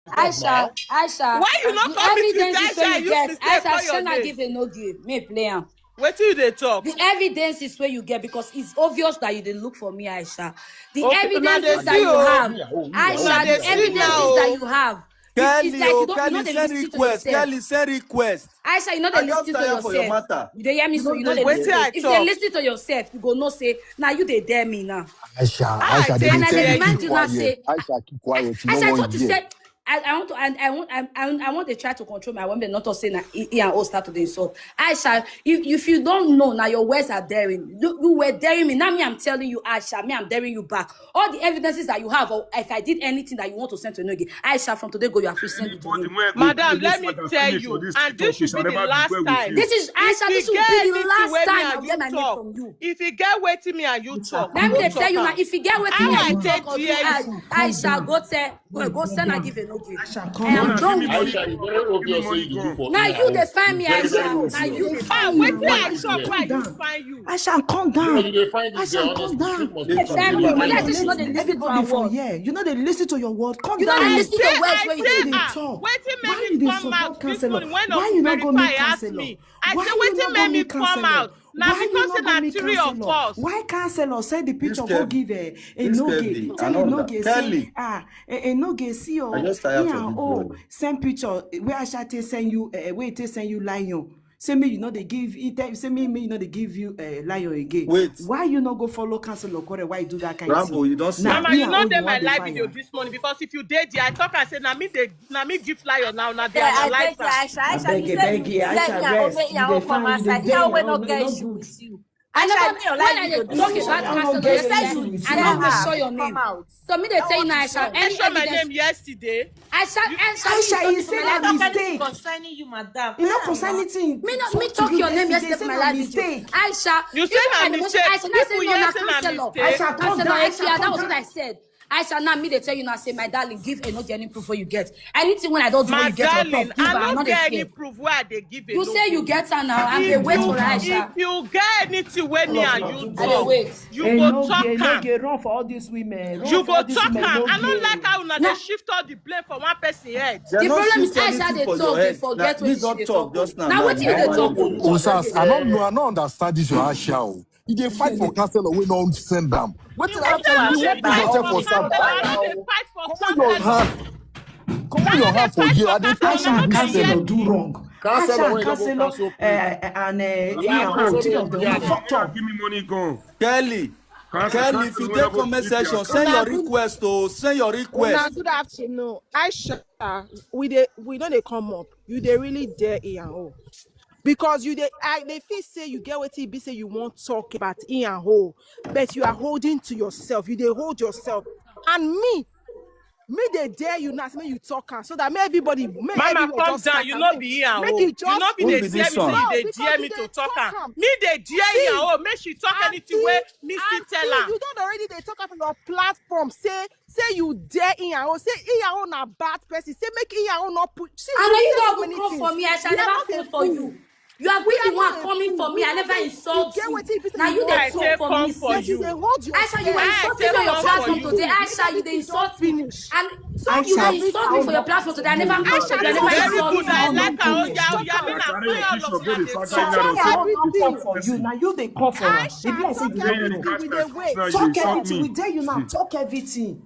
Aisha, Aisha. Why you not The come with you, evidence is where Aisha? you Use get. mistake Aisha, call your Shana name. Give a no give. Me play am. Wetin you dey talk? The evidence is where you get because it's obvious that you dey look for me, Aisha. The Okay, una evidence dey is that see you o. have. Me, I own, me, I Aisha, own, Una the dey me, I see own. evidence now is that o. you have. It's, Kelly, it's like you oh, don't, you Kelly, no dey send listen to request. yourself. Kelly, send request. Aisha, you no dey I listen just to tire for your yourself. matter. You dey hear me, so you no dey Wetin listen. I If they talk? Listen to yourself, you go know say now you dey dare me now. Aisha, Ah, Aisha, they take And I dey dey tell there. you remind keep you now quiet. Say Aisha, keep quiet. You no Aisha, I want want to hear. Say I, I want to, and I want, I, I, I want to try to control my women, not to say that he, he and all start to insult. Aisha, if, if you don't know, now your words are daring. You, you were daring me. Now me, I'm telling you, Aisha, me, I'm daring you back. All the evidences that you have, or if I did anything that you want to send to Enogie, Aisha, from today go, you have to send it to Anybody him. where go Madam, do let this me matter tell finish for you, this and this TikTok, we should shall be the never be last well with time. you. This is Aisha. If This you will get be the anything last wey me time and I you will hear my name talk, from you. If you get wetin me and you talk, Let me go dey tell talk you now. Am. If you get wetin How me I and you take talk, dare I, you? Aisha, go tell, go, go send and give Enogie. Aisha, I calm am down. done Give me with money. you. Aisha, it's very obvious Now say you do you for Now me, you oh. dey find me, Very, very Aisha. Now obvious. You dey Ah, find me. Wetin I Yes, talk? yes. Why I Calm use down. Find you? Aisha, calm down. No, you dey find this Aisha, girl, calm honestly. down. Too much Dey people find dey me. find Unless you. she no dey listen to her Everybody for word. Here, you no dey listen to your word. Calm You no dey down. Listen to Say, words I wey you say, dey ah, talk. Wetin Why make you me dey come support out this counselor? Morning when Why you no go Uncle Verify meet ask counselor? Me? I Why say, you no Wetin go make me meet come counselor? Out? Na Why you because no say go na meet Three of counselor? Us. Why counselor send the This picture go Kelly, give eh, this Enogie? Kelly, I Tell know that. Enogie say, Kelly, ah, eh, Enogie see I oh, just tire he for and this oh, girl. send picture eh, where Aisha take send you, eh, where he take send you lion. Say me you no dey give, he tell say me me you no dey give you eh, lion again. Wait, Why you no go follow counselor quarrel? Why you do that kind Rambo, thing? you don't see. Now Mama, me you and no oh, dey you my want the live video fire. This morning because if you dey there, I talk and say na me dey na me give lion now na dey Yeah, I analyze beg you, am. Aisha. I Aisha, beg you you, say beg you you, let Aisha, me and rest. obey You your dey fine, mama you side. dey Yeah, down, we no, no no, get no issue good. with you. I Aisha, never, me your when I life dey video talk this about morning. counselor No You get say yesterday, you issue with I tear no you. go her. Show your name. Come out. So me dey I tell you want now, to Aisha. talk. I Any show my evidence? Name yesterday. Aisha, You- Aisha, Aisha, you you see say me Say like na this. Nobody mistake. Concerning you, madam. You no Ah, concern ma. Anything. Me not Talk me to talk you your name yesterday. Yesterday Say for my na live video. Mistake. Aisha, You say na and the mistake. Aisha, now say People no here na say na counselor. mistake. Aisha, calm Counselor, down. Aisha, Aisha, that calm was what down. I said. Aisha, now me dey tell you now, say my darling, give Enogie any proof wey you get. Anything wey I don't do, My you get on top. Darling, Give I her, I no no dey get any fear. Proof where I dey give it. You say you get her now. I dey If wait you for Aisha. If you get anything wey me and you I dey talk, wait. You go talk am. Enogie, run for all these women. Run You for all go these talk women, am. I no Enogie. Like how una Na- dey shift all the blame for one person head. They're The not problem is shifting Aisha anything dey for talk, your dey head. forget Please wetin she don't dey talk talk. Just now. Na Now wetin you you dey wan talk? talk. Osas, I don't know. I don't understand this your Aisha. Oh. You dey fight for counselor wey no send am. Wetin I tell you? You Counselor put yourself for dey side. fight for Comot your counselor. Hand. Comot your hand for here. I dey tell you Aisha and this thing. Counselor do wrong. Aisha Counselor and wey no go Counselor, cancel. uh, and uh, Una Ian cancel Hope, three no of them, be una at fucked up. Give me money gone. Kelly, Cancel Kelly, if you wey dey no go comment keep their section, send your cancel. Request o, send your Una request. Good afternoon. Aisha, we dey we no dey come up. You dey really dare E and O. Because you dey I dey feel say you get wetin e be say you wan talk about E and O, but you are holding to yourself. You dey hold yourself. And me, me dey dare you now, say make you talk am so that make everybody, make Mama, everywhere calm just down. scatter. You no Make be here, make oh. e You just no be Who dey be dare this me. Say one? you No, dey because dare you me dey to talk talk am. am. Me dey dare you, See, oh. Make she talk anything wey Auntie, me still tell Auntie, am. You don already dey talk am for your platform. Say say you dare E and O. Say E and O na bad person. Say make E and O not put. See, And you you say so don't many come for things. me. I shall We are never not come a for fool. You. You have We been are the one not a coming fool. For me. We I are never not a insult fool. Get you. wetin you be say Now you you want dey I talk. talk take for come me. For Yes, you you. dey hold your Aisha, you step. were I insulting take me on your come for platform you. Today. Make Aisha, you you dey dey insult talk me. Finish. And So you you dey have insult me for your platform today. I never Very question. good. I I never like how question. you are Don't me talk. Now all of una dey Talk talk. Everything we dey come for you. Now you dey come for am. If you say you Talk everything. We dey wait. Talk everything. We dare you now. Talk everything.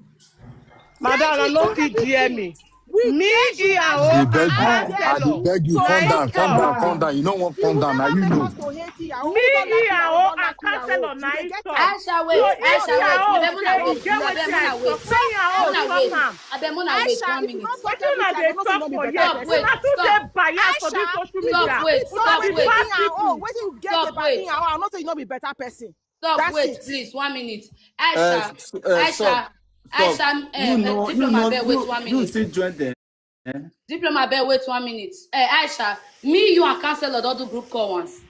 Madam, I no fit dare me. Me, E and O, I beg you, I dey beg you, calm down, calm down, calm down. You no wan calm down. Now you know. Me, E and O, and counselor na e talk. Aisha, wait. Aisha, wait. Abeg, una wait. Abeg, una wait. Abeg, una wait. Abeg, una wait. One minute. Wetin una dey talk for here? Una too dey bias for this social media. Una be bad people. Wetin you get about me? I know say you no be better person. Stop, wait, please, one minute. Aisha, Aisha, Aisha, eh, eh, Diploma, abeg, wait one minute. You still join them. Diploma, abeg, wait one minute. Eh, Aisha, me, you and counselor don do group call once.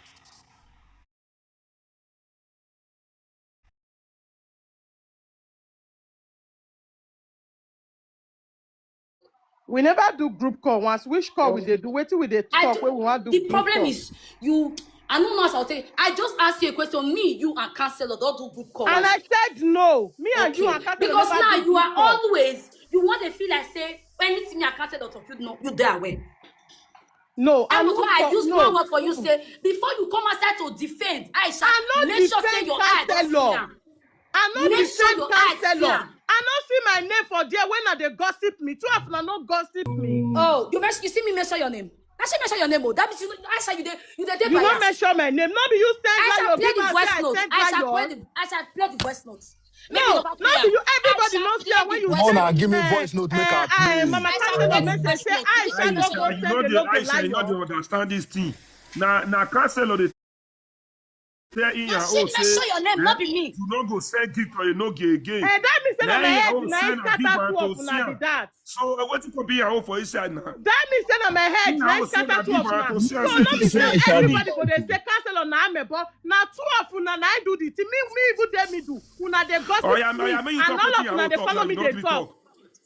We never do group call once. Which call we dey do? Wetin we dey talk when we wan do group call? The problem is you. I don't know as I'll take. I just asked you a question. Me, you, and counselor don't do group call. And I said no. Me and you and counselor because now you are always, you want to feel like say anything me and counselor talk, you know, you there away. No, I was why I use one word for you say before you come outside to defend Aisha, make sure say your eye don see am. I no be same counselor. I no see my name for there when I dey gossip me. Two of una no gossip me. Oh, you mention, you see me mention your name. I should mention your name. Oh, that means you, Aisha, you dey, you dey. You no mention my name. No be you send Aisha, play the voice note. Aisha, play the, Aisha, play the voice note. No, no be you. Everybody knows you when you. No, na give me voice note make I play. Mama Kandida message say Aisha no go send the logo. Aisha, you no dey understand this thing. Na na counselor dey tell Iya O say, your name, not be me. You no go send gift or you no get again. Eh, that means say na my head na scatter two of una be that. So uh, wetin go be your own for inside now? That means say na my head na scatter two of una. So no be say everybody go dey say counselor na amebo. Na two of una na do the thing. Me, me even dey middle. Una dey gossip me. And all of una dey follow me dey talk.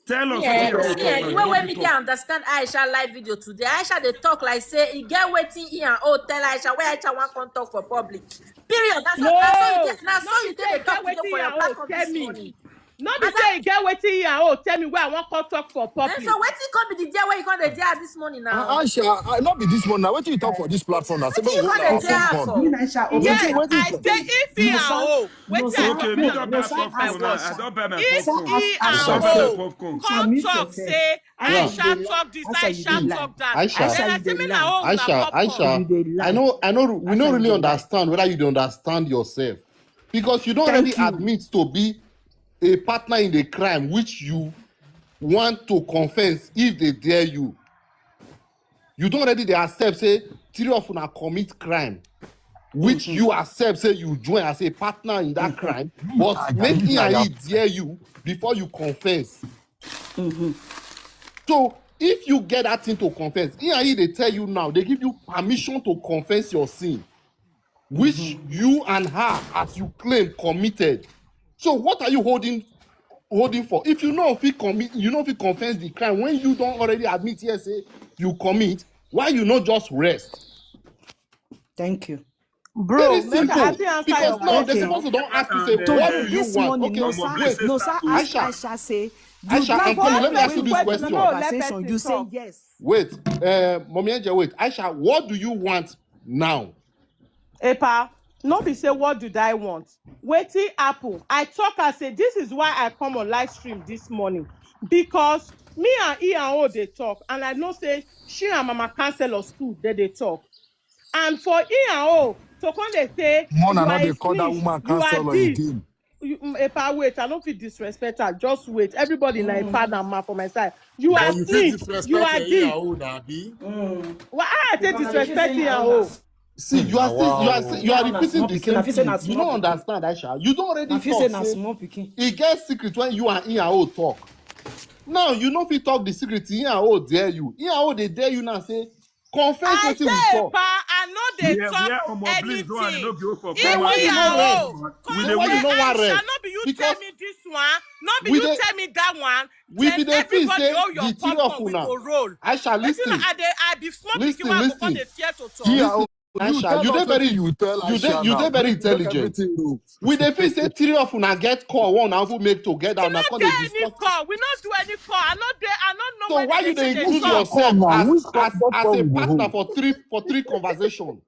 Tell us wetin you talk. The way wey me dey understand Aisha live video today, Aisha dey talk like say e get wetin he and O tell Aisha wey Aisha wan come talk for public. Period. That's all. Na so you take dey talk today for your platform this morning. No be say e get wetin he and O tell me wey I wan come talk for public. So wetin come be the day wey you come dey there this morning now? Aisha, no be this morning. Na wetin you talk for this platform na say make we hold our platform. Yes, I say if he and O. Wetin I talk now? I don buy my popcorn. If he and O come talk say Aisha talk this, Aisha talk that. Aisha, Aisha, I know, I know, we no really understand whether you dey understand yourself because you don already admit to be a partner in the crime which you want to confess if they dare you. You don already dey accept say three of una commit crime which you accept say you join as a partner in that crime, but make he and he dare you before you confess. So if you get that thing to confess, he and he dey tell you now, they give you permission to confess your sin, which you and her, as you claim, committed. So what are you holding holding for? If you no fit commit, you no fit confess the crime when you don already admit here say you commit, why you no just rest? Thank you. Bro, Very simple. Because now they supposed to don't ask you say, what do you want? Okay, no, sir. No, sir. Ask Aisha say, Aisha, I'm coming. Let me ask you this question. You say yes. Wait, uh, Mommy Angel, wait. Aisha, what do you want now? Epa, No be say what did I want? Wetin happen? I talk and say this is why I come on live stream this morning, because me and E and O dey talk, and I know say she and Mama Counselor too dey dey talk. And for E and O to come dey say, Mona "You no are dey a call that snitch, woman you are Counselor this." Again. You, mm, Epa, wait, I no fit disrespect her. Just wait. Everybody na Epa na ma for my side. You are But you fit snitch. You are disrespect this. Eyawo, Abi. Why I take disrespect E and O? See, you are still you are still, you are repeating the same thing. You don't understand, Aisha. You don't already talk. Say, e get secret when you and E and O talk. Now you no fit talk the secret. E and O dare you. E and O dey dare you now. Say, confess I wetin say, we talk. Pa, I no dey Yeah, talk where Omo Bliss don, I no anything. be for If Then why you E no and rest? O We come dey Then why say, you no wan "Aisha, rest? No be you tell Because me this one. No be we you dey tell me that one." we Then be dey feel everybody say hold your the three of popcorn, we una. go roll. Aisha, Wetin listen, I dey, I be small pikin listen, wey I go come listen. dey fear to talk. Listen, You Aisha, tell you dey us very wetin you tell you dey Aisha. you dey very Make, make intelligent. everything low. We dey feel say three of una get call one, una go make together, We una no come get dey any discuss. call. We no do any call. I no dey. I no know So where why the you dey person dey use talk. Come yourself now, as which as as a platform you dey partner hold? For three for three conversation?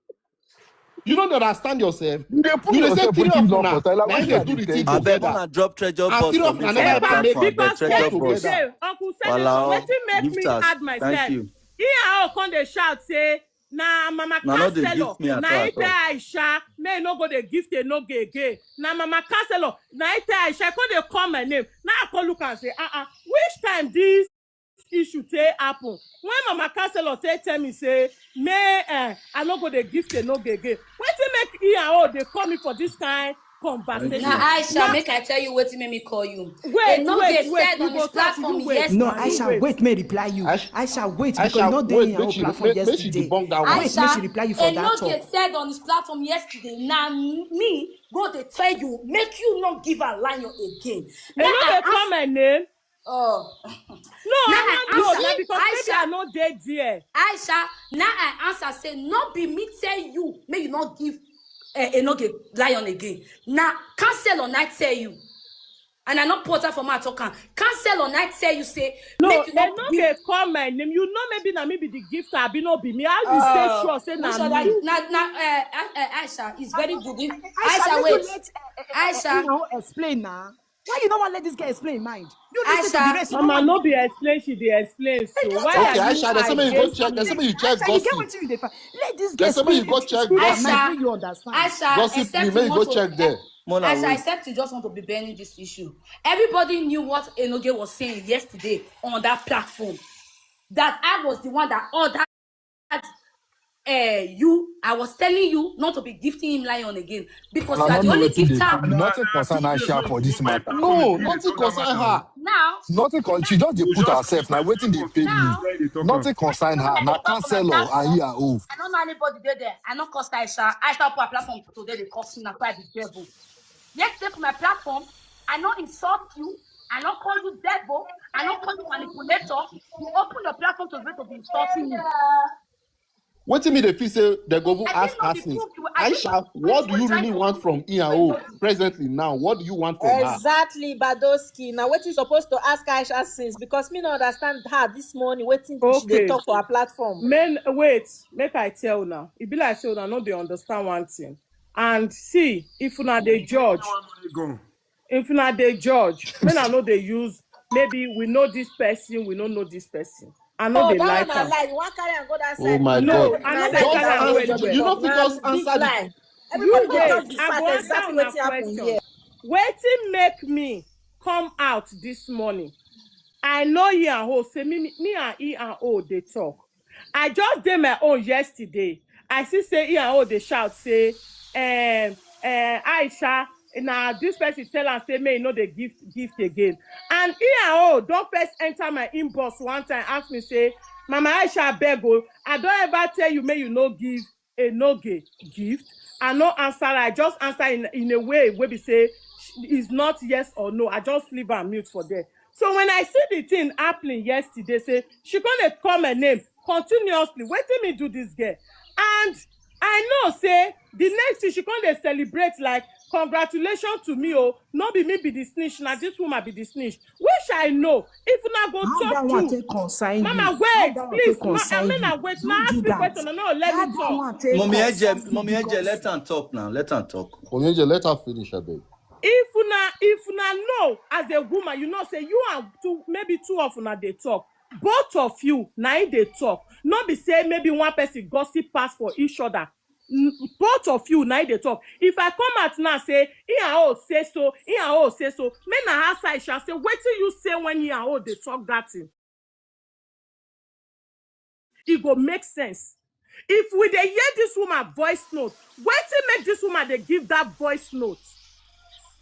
You no dey understand yourself. You dey put You dey say yourself three wetin of you no una understand. Like na what im you dey do dey the tell thing me. Abeg, together, una drop treasure and box three for of una this never uh, ever make platform. Abeg, Because treasure wetin box. dey, Uncle Samuel, Walao, wetin make me gifters, add thank myself? You. E and O come dey shout say na Mama Una no dey Counselor, gift me at na all him at tell all. Aisha make e no go dey gift Enoge again. Na Mama Counselor, na him tell Aisha, come dey call my name. Now I come look and say, ah ah, which time this issue take happen? When Mama Counselor take tell me say me, eh, I no go dey gift Enoge again. Wetin make E and O dey call me for this kind conversation? Na Aisha, Na make I tell you wetin make me call you. Wait, Enoge wait, wait, said you on go his talk, platform you wait, yesterday. No, you Aisha, wait. Wait, may reply you. Aisha, Aisha, wait, because you Aisha, not dey wait, in your make own she platform make, make she yesterday. debunk that Wait, one. make she Aisha, reply you for that Enoge talk. said on his platform yesterday, na me go dey tell you, make you no give am lion again. Now Enoge I call ask, my name. oh, No, now I I no know. ask Na you, because maybe I Aisha, no dey there. Aisha, now I answer say, no be me tell you, make you not give uh, Enoge lion again. Now Counselor na tell you. And I no put her for my talk am. Counselor na tell you say, No, make you they not no give. Dey call my name. You know, maybe na me be the gifter. I be no be me. How you stay Uh, sure say na which other me? na na uh, uh, uh, Aisha is very good. If- Aisha, Aisha, make you wait. Let uh, uh, uh, Aisha, Una explain now. Why you no wan let this girl explain mind? You listen to the Aisha, rest. You no Mama, wan no give be me. Explain. She dey explain. So why Okay, are you Aisha, there's somebody you go against check. There's me? somebody you check Aisha, you get gossip. Wetin you dey find? Let this girl There's somebody speak. you go check Speak her gossip. mind Aisha, when you understand. Aisha, Gossip, except you you may you go want to, check there. Mona, Aisha, wait. Except you just want to be burning this issue. Everybody knew what Enoge was saying yesterday on that platform. That I was the one that ordered uh, you. I was telling you not to be gifting him lion again because I you are don't the know only wetin dey gifter. Nothing concern Aisha for this matter. No, nothing concern her. Now, Nothing con. She just dey put herself. Now wetin dey pain me. Nothing concern her. Na Counselor and E and O. I don't know anybody there. There, I no cuss Aisha. Aisha put her platform today. They cuss me. Na why I be devil. Yesterday for my platform, I no insult you. I no call you devil. I no call you manipulator. You open your platform to be to be insulting me. Wetin me dey feel say they go even ask her since. Aisha, what do you really want from E and O presently now? What do you want from her? Exactly, Badoski. Now, what is supposed to ask Aisha since? Because me no understand her this morning. Waiting she dey Okay. Talk for her platform. Men, wait, make I tell now. E be like say una no dey understand one thing. And see, if una dey judge, if una dey judge, make una no dey use. Maybe we know this person, we no know this person. I no Oh, dey that like one I am. Like. You wan carry am go that Oh side? my No, God. I no Na dey Just carry am that go one answer. you anywhere. You no talk. fit Na just big answer the lie. You Everybody go wait, talk the I fact go answer exactly una wetin happen question. Here. Wetin make me come out this morning? I know E and O say me, me, me and E and O dey talk. I just dey my own yesterday. I see say E and O dey shout say, um, uh, Aisha, na this person tell am say me no dey gift gift again. And E and O don first enter my inbox one time, ask me say, Mama Aisha, abeg o, I don ever tell you make you no give Enoge gift? I no answer her. I just answer in, in a way wey be say is not yes or no. I just leave am mute for there. So when I see the thing happening yesterday, say she come dey call my name continuously. Wetin me do this girl? And I know say the next thing she come dey celebrate like congratulations to me o. No be me be the snitch, na this woman be the snitch. Which I know, if una go How talk that one to take concern Mama, you? wait, How that one please. take concern Amena, you? wait. You Now ask do me that. question. No, let How me that talk. one take Mommy concern Eje, you? Mommy Eje, Because let am talk now. Let am talk. Mommy Eje, let her finish, abeg. If una, if una know as a woman, you know say you and two, maybe two of una dey talk. Both of you na im dey talk. No be say maybe one person gossip pass for each other. N- Both of you na im dey talk. If I come out now say, "He and O say so, he and O say so," make na outside shall say, "Wetin you say when he and O dey talk that thing?" E go make sense. If we dey hear this woman voice note, wetin make this woman dey give that voice note?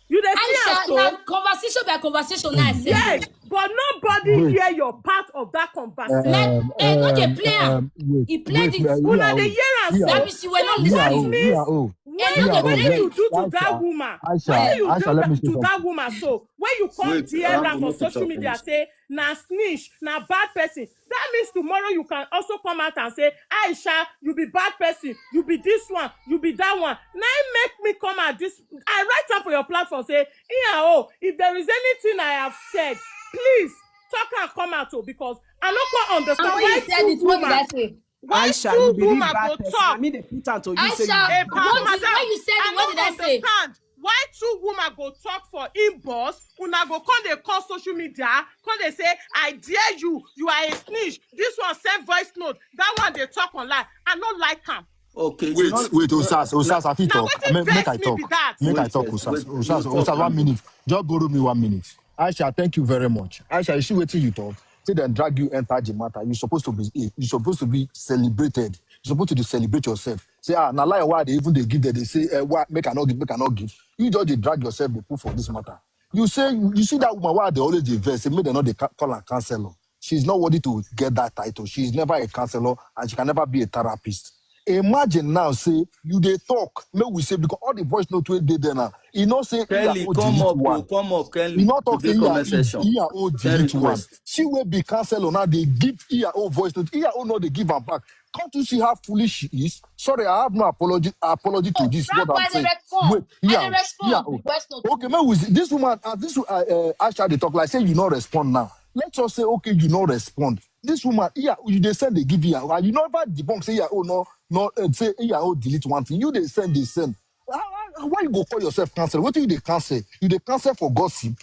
You dey see am Aisha, so? Na conversation by conversation now I say. Yes, but nobody Wait. Hear your part of that conversation. Na Um, eh, no dey um, play am. um, wait, He played wait, it. uh, Una yeah, dey oh, hear am yeah, That so. means you were not So yeah, that listening. oh, means yeah, oh, Eh, una no yeah, dey oh, wetin play you wait, it. Do to that Aisha, woman. Aisha, Wetin you Aisha, do let me that, say to that something. Woman so when you come Wait, hear Rambo, am on make it social talk, media please. Say na snitch, na bad person, that means tomorrow you can also come out and say Aisha, you be bad person, you be this one, you be that one. Na im make me come out this. I write am for your platform say, "Iya o, if there is anything I have said, please talk and come out o, because I no come understand And when why you said two it, what did I woman say? Why Aisha, two you believe woman bad go person. Talk? I mean, they put am to you say you Aisha, Hey, believe pa- what bad is person. Madam, when you said I it? What no did I say? Understand why two woman go talk for inbox, una go come dey call social media, come dey say, "I dare you, you are a snitch." This one send voice note, that one dey talk online. I no like am. Okay. Wait, Not, wait, uh, Osas, Osas, I fit Na talk. Wetin Make, make vex I me talk. Be that. Make I Wait talk, first. Osas. Wait. Osas, You Osas, talk, one Rambo. Minute. Just borrow me one minute. Aisha, thank you very much. Aisha, you see wetin you talk? Say dem drag you enter the matter. You supposed to be, eh, you supposed to be celebrated. You supposed to dey celebrate yourself. Say, "Ah, na lie, why they even dey give them?" They say, eh, "Why make I not give? Make I not give?" You just dey drag yourself. They put for this matter. You say you see that woman. Why they always dey vex? Say make dem not dey ca- call her counselor. She's not worthy to get that title. She's never a counselor and she can never be a therapist. Imagine now, say you dey talk. May we say because all the voice note wey dey there now, e no say Iya Kelly, O come delete up, one. Oh, come up, Kelly. E no talk say Make a Iya message. Iya O Kelly delete one. Request. She will be counselor now. They give Iya O voice note. Iya O no dey give am back. Can't you see how foolish she is? Sorry, I have no apology apology to this. What I'm saying. Wait, Iya O. Okay, man, with this woman, uh, this uh, uh, Aisha dey talk like say you no respond now. Let's just say okay, you no respond. This woman, Iya, you dey send dey give Iya, and you never debunk say Iya O no no uh, say Iya O delete one thing. You dey send dey send. How- how- Why you go call yourself cancel? What you dey cancel? You dey cancel for gossip.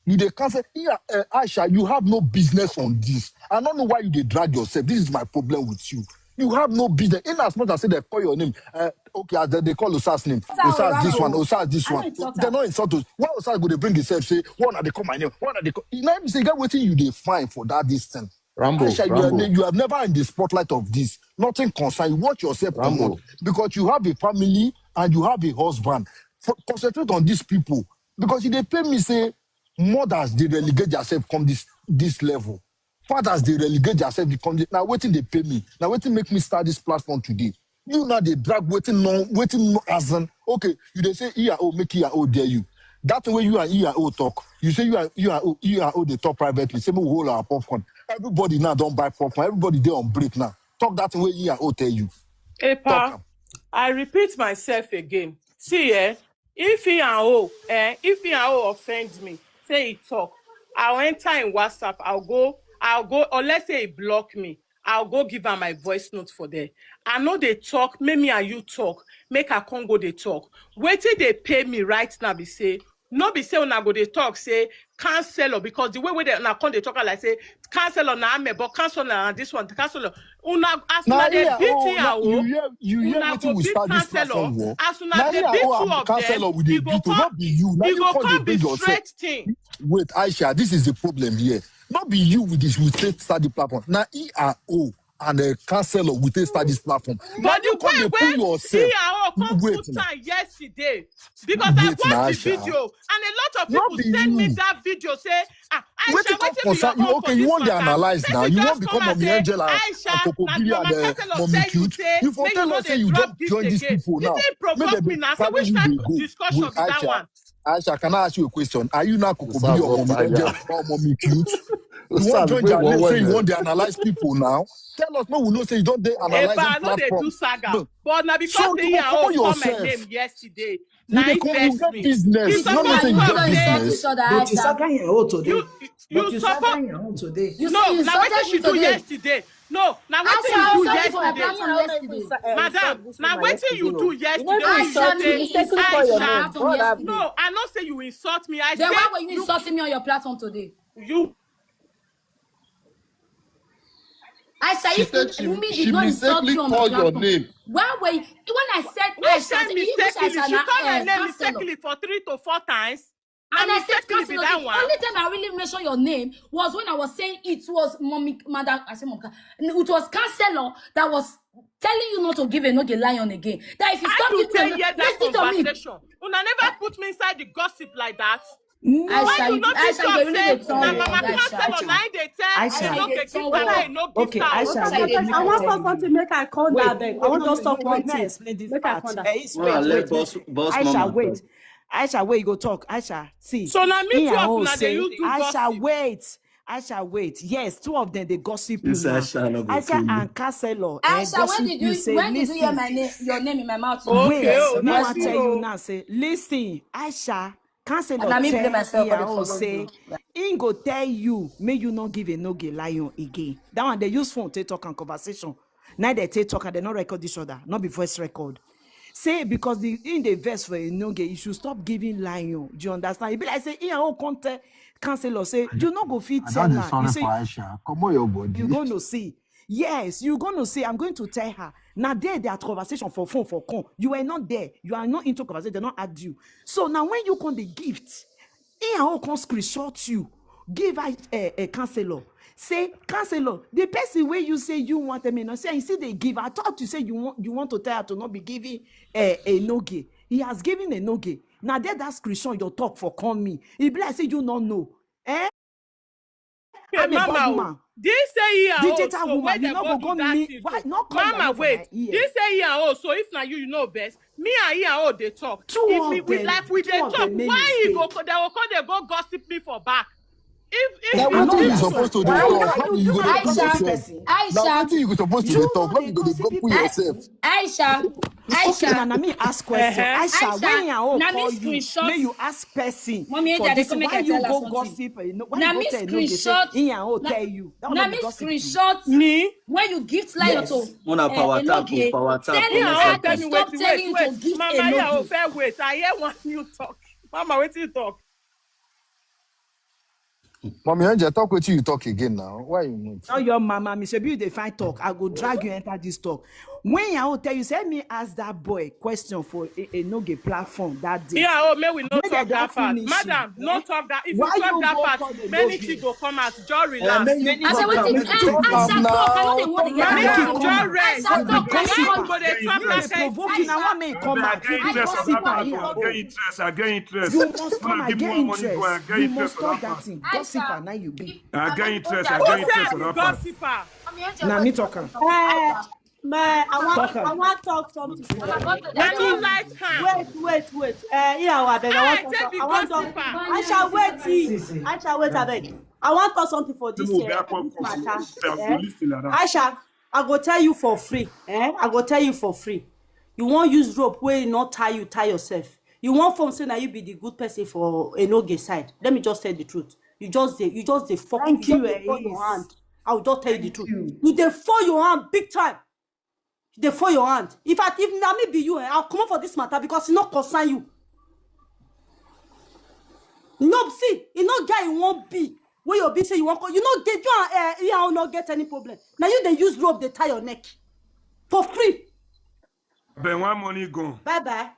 You dey cancel. Iya, uh, Aisha, you have no business on this. I don't know why you dey drag yourself. This is my problem with you. You have no business. In as much as say they call your name, uh, okay, as they, they call Osas name, Osas this one, Osas this one. They no insult us. Why Osas go dey bring himself say, "Why una dey call my name? Why una dey call?" You know, say get wetin you dey find for that this thing. Rambo, Aisha, you, are, Rambo. ne- you have never in the spotlight of this. Nothing concern you. Watch yourself, Rambo. Comot, because you have a family and you have a husband. Fo- concentrate on these people because if they pay me say mothers dey relegate themselves come this this level. Fathers dey relegate themselves dey come this. Now wetin dey pay me? Now wetin make me start this platform today? You now dey drag wetin no wetin no as in okay. You dey say Iya O make Iya O dare you. That thing wey you and Iya O talk, you say you and you and O you and O dey talk privately. Say make we hold our popcorn. Everybody now don buy popcorn. Everybody dey on break now. Talk that thing wey Iya O tell you. Talk Epa, am. I repeat myself again. See, eh, if he and O, eh, if he and O offend me, say he talk, I'll enter in WhatsApp. I'll go, I'll go, or let's say he block me, I'll go give her my voice note for there. I know they talk, make me and you talk, make her come go they talk. Wetin they pay me right now be say, no be say una go dey talk say counselor because the way wey they una come dey talk am like say counselor na ame but counselor na this one counselor una as Na una dey Iya beat O, Iya na- you O hear you hear una wetin go we beat start this counselor platform for. As una Na dey Iya beat O two and of counselor them we dey e go beat o. No come be you. Na e you go come dey come be bring yourself. straight thing. Wait, Aisha, this is the problem here. Not be you with this we take start the platform. Now E R O and the counselor we take start this platform. Now But you the come way dey pull wey yourself. E R O come Wait put now. Am yesterday because I Wait now, watch the Aisha. Video and a lot of Not people be send me you. That video say ah Aisha Wetin come wetin be your concern you? own Okay, for you this wan dey matter analyze now. person You wan just come become and Mommy say Angela and Aisha na Kokobiri normal and uh, counselor Mommy tell you Cute. Say You for make you tell no us say dey you drop don this join these again people now. Wetin Make provoke dem me dey na say carry which you type dey of go. discussion Wait, be that Aisha. One. Aisha, can I ask you a question? Are you now Osas Kokobiri go or Mommy fire. Angela or Mommy Cute? You wan Sir, join wait, their wait, name, say wait, you wait. wan dey analyze people now. Tell us, make we know say you don dey Eba, analyzing I no dey do platform. saga. No. But na because So say you go Iyao cover call my yourself. Name yesterday. You Na dey him come, you vex get me. business. You You know suppose say you talk get say business. But you saga Iyao today. You But you saga suppose Iyao today. No, na wetin she do yesterday. No, na wetin you do yesterday. Madam, na wetin you do yesterday. Wey you say, Aisha, no, I no say you insult me. I say you, Aisha, if Wunmi did not insult you on the platform, why were you, when I said Aisha, I said, you wish Aisha na, uh, counselor. For three to four times. And I said counselor. The only time I really mentioned your name was when I was saying it was mommy, madam. I said mommy. It was counselor that was telling you not to give Enoge lion again. That if you stop it, listen to me. Una never put me inside the gossip like that. Aisha, you, Aisha, you really dey talk. Na mama counselor na him dey tell Enoge give power, Enoge give power. Okay, Aisha, wait. I wan talk something, make I come down there. I wan just talk one thing. Make I come down. Aisha, wait. Aisha, wait, you go talk. Aisha, see. So na me too, una dey use do gossip. Aisha, wait. Aisha, wait. Yes, two of them dey gossip you now. Aisha and counselor. Aisha, when did you, when did you hear my name, your name in my mouth? Wait, me wan tell you now. Say, listen, Aisha. Counselor tell Iyao say him go tell you make you no give Enoge lion again. That one they use phone take talk and conversation. Now they take talk and they no record each other, not be voice record. Say because the in the verse for Enoge, you should stop giving lion. Do you understand? E be like say Iyao come tell counselor say you no go fit tell her. You say you go no see. Yes, you go no see. I'm going to tell her. Now there, their conversation for phone for con. You were not there. You are not into conversation. They not add you. So now when you come the gift, Iyao come screenshot you. Give her a, a counselor. Say, counselor, the person where you say you want me, no say you see they give. I thought you say you want you want to tell her to not be giving a, Enoge. He has given Enoge. Now there that screenshot your talk for con me. E be like say you no know. Eh? Hey, I'm a bad woman. This say here digital woman, you no go go me. Why not come? Mama, wait. This say here oh, so if na you, you know best. Me and here oh, they talk. Two of them, like we they talk. Why he go? They will come. They go gossip me for back. If if you supposed to do, how you go dey talk yourself? Aisha, Aisha, you go supposed to dey talk. Why you go dey go put yourself? Aisha, Aisha, na me ask question. Aisha, when I call you, may you ask person. Mommy, for this, why you go gossip? Why you go tell Enoge say Iyao tell you? That one na me screenshot. Me when you gift lion to Enoge, tell Iyao to stop telling you to gift Enoge. Mama, Iyao, fair wait. I hear one you talk. Mama, wetin you talk? Mommy Angel, talk wetin you talk again now. Why you mute? Tell your mama, me shebi you dey find talk. I go drag you enter this talk. When Iyao tell you, say me ask that boy question for a, Enoge platform that day. Yeah, oh, may we not talk that part. Madam, no talk that. If you talk that part, many things go come out. Just relax. I say wetin? Aisha talk. I no dey want to hear that. Just rest. Aisha talk. Provoking. I want me come out. You gossip. I get interest. You must come. I get interest. You must talk that thing. Gossip, and now you be. I get interest. I get interest. Gossiper. Na me talk am. My, I want, I want talk something. I don't like her. Wait, wait, wait. Uh, yeah, I beg. I want talk. I want talk. Aisha, wait. Aisha, wait, I beg. I want talk something for this, uh, this matter. Eh? Aisha, I go tell you for free. Eh? I go tell you for free. You wan use rope wey no tie you, tie yourself. You wan form say na you be the good person for Enoge side. Let me just tell the truth. You just dey, you just dey fuck. Thank you, you just dey fall your hand. I will just tell you the truth. You dey fall your hand big time. You dey fall your hand. In fact, if na me be you, eh, I'll come up for this matter because e no concern you. No, see, e no get e wan be. Wey you be say you wan call, you no get, you and, uh, you no get any problem. Now you dey use rope dey tie your neck for free. Ben, one money gone. Bye bye.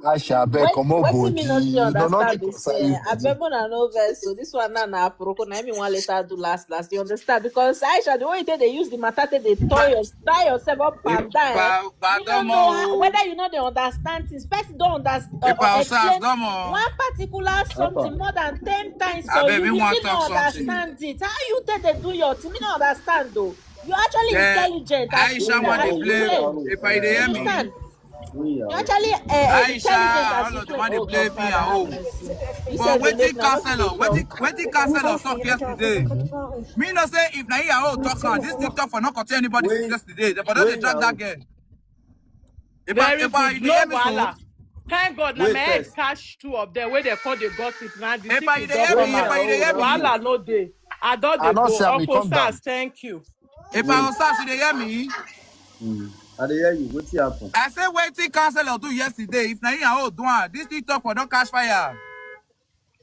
Aisha, abeg, comot body. No, nothing concern you. Abeg, una no vex. So this one now na aproko. Na me wan later do last last. You understand? Because Aisha, the way you take dey use the matter, take dey tie your, tie yourself up and down. You don't know whether you no dey understand things. Person don understand. Explain one particular something more than ten times. So you still no understand it. How you take dey do your thing? Me no understand though. You actually intelligent. Aisha, man, dey play. If I dey hear me. Actually, uh, Aisha, all of the one dey blame me at home. But wetin counselor, wetin wetin counselor talk yesterday? Me no say if na Iyawo talk am, this TikTok for no contain anybody since yesterday. They for don dey drag that girl. Epa, Epa, you dey hear me so? Thank God na my head catch two of them wey dey call the gossip na the Epa, you dey hear me? Epa, you dey hear me? Wahala no dey. I don dey go. Uncle Sars, thank you. Epa, Sars, you dey hear me? I dey hear you. Wetin happen? I say wetin counselor do yesterday. If na him and do am, this TikTok for don catch fire.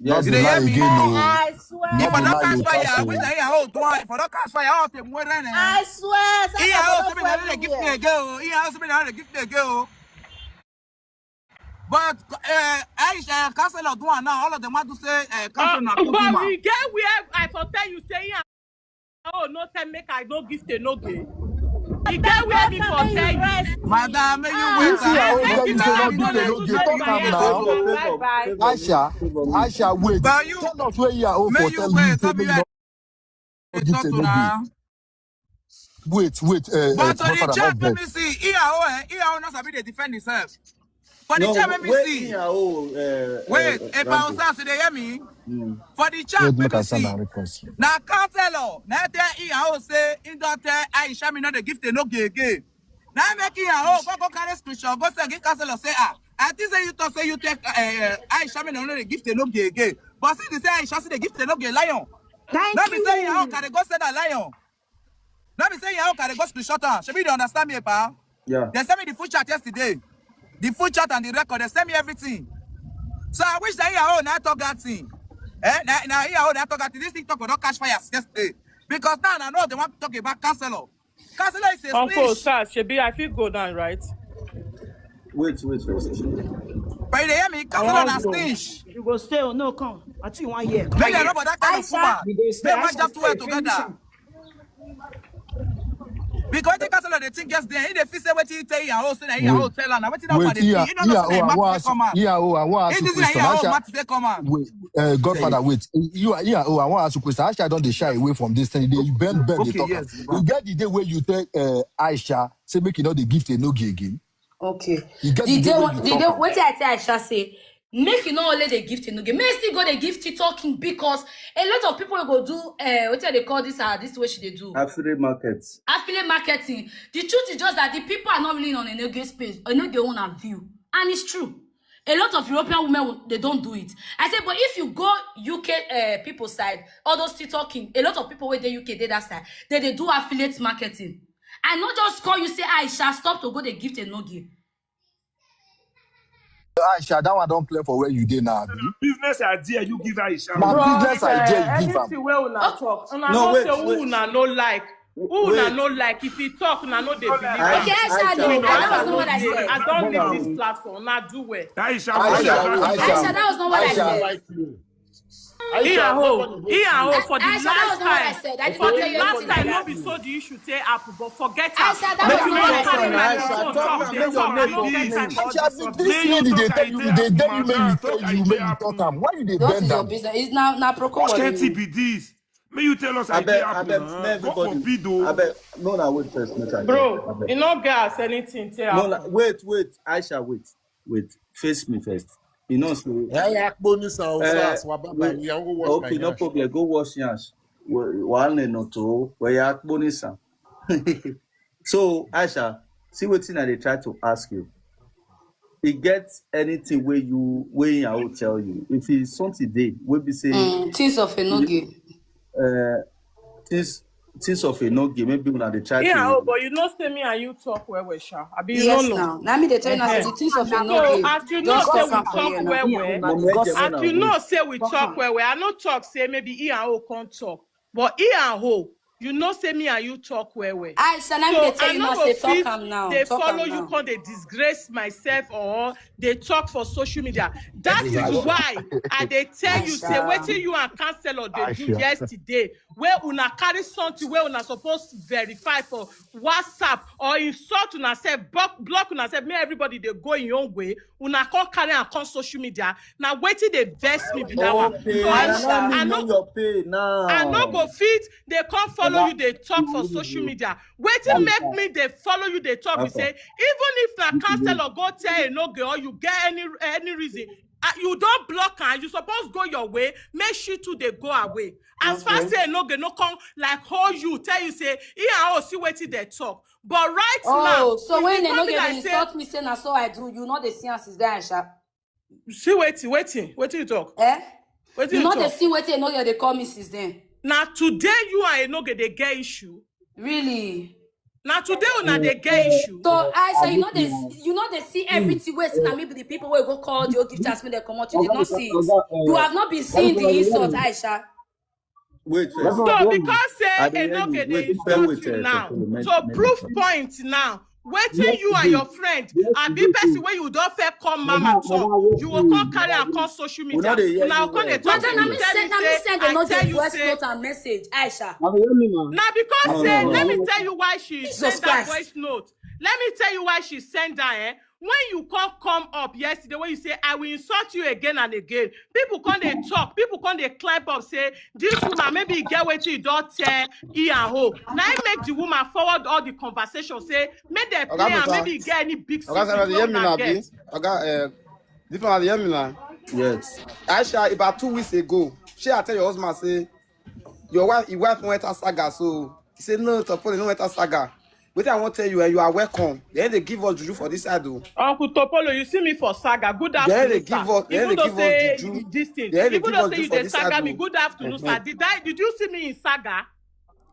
Yes, you dey hear me? If I don catch fire, wetin na him and do am? If I don catch fire, I'll take more than. I swear. Him and say me na dey give me again o. Him and say me na dey give me again o. But uh, Aisha, counselor do am now. All of them want to say uh, counselor na. But we get where I for tell you say him and oh, no tell make I no give the no gay. E get where me for tell you. Madam, may you wait. Aisha, Aisha, wait. Tell us where you are. Oh, for tell you say make you no give the no gay. Wait, wait. Uh, but to the chat, let me see. Iyawo, eh? Iyawo not sabi dey defend himself. For the chat, let me see. Wait, if I was asked, they hear me. For the chat, let me see. Now counselor, now tell Iyawo say he don't tell Aisha me not the gift they no gay gay. Now make Iyawo go go carry screenshot, go say give counselor say ah. I think say you talk say you take uh, Aisha me not the gift they no gay gay. But see they say Aisha see the gift they no gay lion. Thank you. Let me say Iyawo can go say that lion. Let me say Iyawo can go screenshot am. Shebi you dey understand me, pa? Yeah. They send me the full chat yesterday. The full chat and the record, they send me everything. So I wish that Iyawo na talk that thing. Eh? Na na Iyawo na talk that thing. This TikTok will not catch fire yesterday. Because now I know they want to talk about counselor. Counselor is a Uncle snitch. Sir, Shebi, I feel go down, right? Wait, wait, wait. But you dey hear me? Counselor na snitch. You go stay or no come? I think one year. Make dem rub that kind of woman. Make dem just two together. Because the counselor dey think yes there. He dey feel say wetin he tell him and say na him and tell am. Na wetin that man dey feel. He no know say na him mouth dey come out. He think say na him mouth dey come out. Wait, uh, Godfather, wait. You are here. Oh, I want to ask you a question. Aisha don dey shy away from this thing. He dey bend, bend, dey talk. Okay, yes. You get the day where you tell uh, Aisha say make you no dey give to no gay again. Okay. You get the day when you talk. Wetin I tell Aisha say, make you no only dey give to no gay. Make still go dey give to talking because a lot of people go do uh, wetin they call this uh, this way she dey do. Affiliate market. Affiliate marketing. The truth is just that the people are not really on a no gay space. A no gay own a view, and it's true. A lot of European women they don't do it. I said, but if you go U K uh, people side, all those still talking, a lot of people where the U K did that side, they they do affiliate marketing. I not just call you say I shall stop to go the gift and no give. Aisha, that one don't clear for where you dey now. Business idea you give Aisha. My business idea you give am. Anything where una talk, una no say who una no like. Who una no like? If he talk, una no dey believe. Okay, Aisha, no, that was not what I said. I don't leave this platform. Now do well. Aisha, Aisha, that was not what I said. Iyawo, Iyawo, for the last time, for the last time, no be so the issue take happen, but forget am. Make you no carry my phone talk, dey talk, I no get time for all this. This lady dey tell you, dey tell you, make you tell you, make you talk am. Why you dey bend down? What is your business? It's now now procure. What K T be this? May you tell us how it happen? God forbid o. Abeg, no na wait first, make I. Bro, e no get as anything take happen. No, wait, wait, Aisha, wait, wait. Face me first. You know, so. Ẹ yà pọ̀ ní sàn ọ̀sán àti wà bàbá mi, I go wash my hands. Okay, no problem. Go wash your hands. Wàá nà tó, wẹ̀ yà pọ̀ ní sàn. So, Aisha, see wetin I dey try to ask you. E get anything wey you wey I will tell you. If it's something dey, wey be say mm, things of a no give. Uh, things things of a no give. Maybe una dey try yeah, to. Oh, but you know, say me and you talk well, well, sha. I be you yes, no know. Now me dey tell you now, say the things of a no give. So as you know, say we talk well, well. As you know, say we talk well, well. I no talk, say maybe he and O come talk. But he and O, you know say me and you talk well well. Aisha, na me dey tell you now say talk am now. They follow you come dey disgrace myself or they talk for social media. That is why I dey tell you say wetin you and counselor dey do yesterday. Where una carry something where una supposed to verify for WhatsApp or insult una self, block una self, make everybody dey go in your own way. Una come carry am come social media. Na wetin dey vex me be that one. So I no go fit dey come for follow you dey talk for social media. Wetin make me dey follow you dey talk be say, even if na counselor go tell Enoge or you get any any reason, ah, you don block am, you suppose go your way, make she too dey go her way. As far say Enoge no come, like, hold you, tell you say, "Iya, oh, see wetin dey talk." But right now, Oh, so when Enoge dey insult me, say na so I do, you no dey see am since then, Aisha. See wetin, wetin, wetin you talk? Eh? Wetin You you no dey talk? see wetin Enoge dey call me since then. Na today you and Enoge dey get issue. Really? Na today una dey get issue. So Aisha, you know they you know they see everything wey say na me be the people wey go call the old gift as me they come out, you did not see it. You have not been seeing the insult, Aisha. Wait So first. because say I dey hear Enoge you. dey Wait, bear insult with, you uh, now, Tokolo. Make- so make- proof point now. Wetin you and your friend, abi person wey you don fair come mama talk, you go come carry am come social media. Una go come dey talk. Madam, na me send na me send another voice note and message, Aisha. Na because say, let me tell you why she send that voice note. Let me tell you why she send that. Eh? When you come come up yesterday, when you say, "I will insult you again and again," people come dey talk, people come dey climb up, say, "This woman, maybe e get wetin e don tell Iyaho." Na im make the woman forward all the conversation, say, "Make dem play am, maybe e get any big secret wey una get." Oga, uh, this one, hear me now. Yes. Aisha, about two weeks ago, she I tell your husband say your wife, your wife went a saga, so he said, "No, Topoli, no went a saga." Wetin I wan tell you, eh, you are welcome. Then they give us juju for this side, though. Uncle Topolo, you see me for saga. Good afternoon, Then they give us, then they give us juju. This thing. Then they Even give though us say juju you for dey this saga side, me, though. Good afternoon, sir. Did I? Did you see me in saga?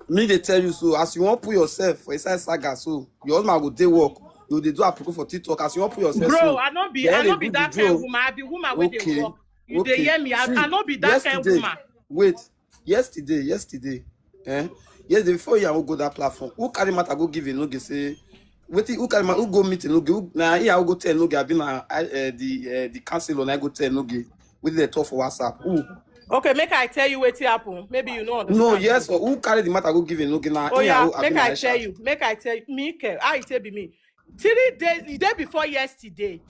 Me they tell you so. As you wan put yourself for inside saga, so your husband go dey work. You dey do approve for TikTok. As you wan put yourself, Bro, so I no be, then I no they be do that juju. Kind woman. I be woman wey dey Okay. Work. You dey Okay. Hear me? I, See, I no be that kind yesterday, Woman. Wait, yesterday, yesterday, eh? Yesterday before you go that platform, who carry matter go give Enoge say, wetin, who carry matter, who go meet Enoge? Who, na here I go tell Enoge, I be na uh, the uh, the counselor, na I go tell Enoge. Wetin they talk for WhatsApp? Who? Okay, make I tell you wetin happen. Maybe you no understand. No, yes, or who carry the matter go give Enoge? Na Oh here yeah, I go, I make be na I tell Aisha. You. Make I tell you. Me, Ke, how you take be me? Three days, the day before yesterday,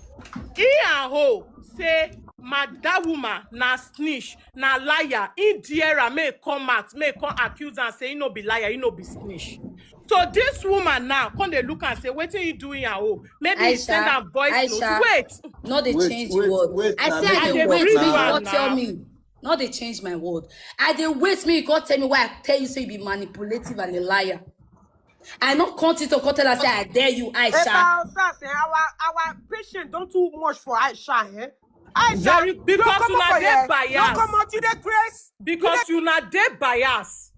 he and ho say, "Ma, that woman na snitch, na liar." He dare am, make come out, make come accuse am say he no be liar, he no be snitch. So this woman now come dey look and say, "Wetin he doing and ho?" Maybe he send Aisha, am voice note. Aisha. Wait, No, they Wait, change wait, the word. wait, I na say make I you dey talk wait me now. You go tell me. No, they change my word. I dey wait me you go tell me why I tell you say you be manipulative and a liar. I no come to come tell her say I dare you, Aisha. About us, eh, our our patient don't too much for Aisha, eh? Aisha, Very, because come una out for dey here. Bias. Don't come out, you dey craze. Because una dey bias.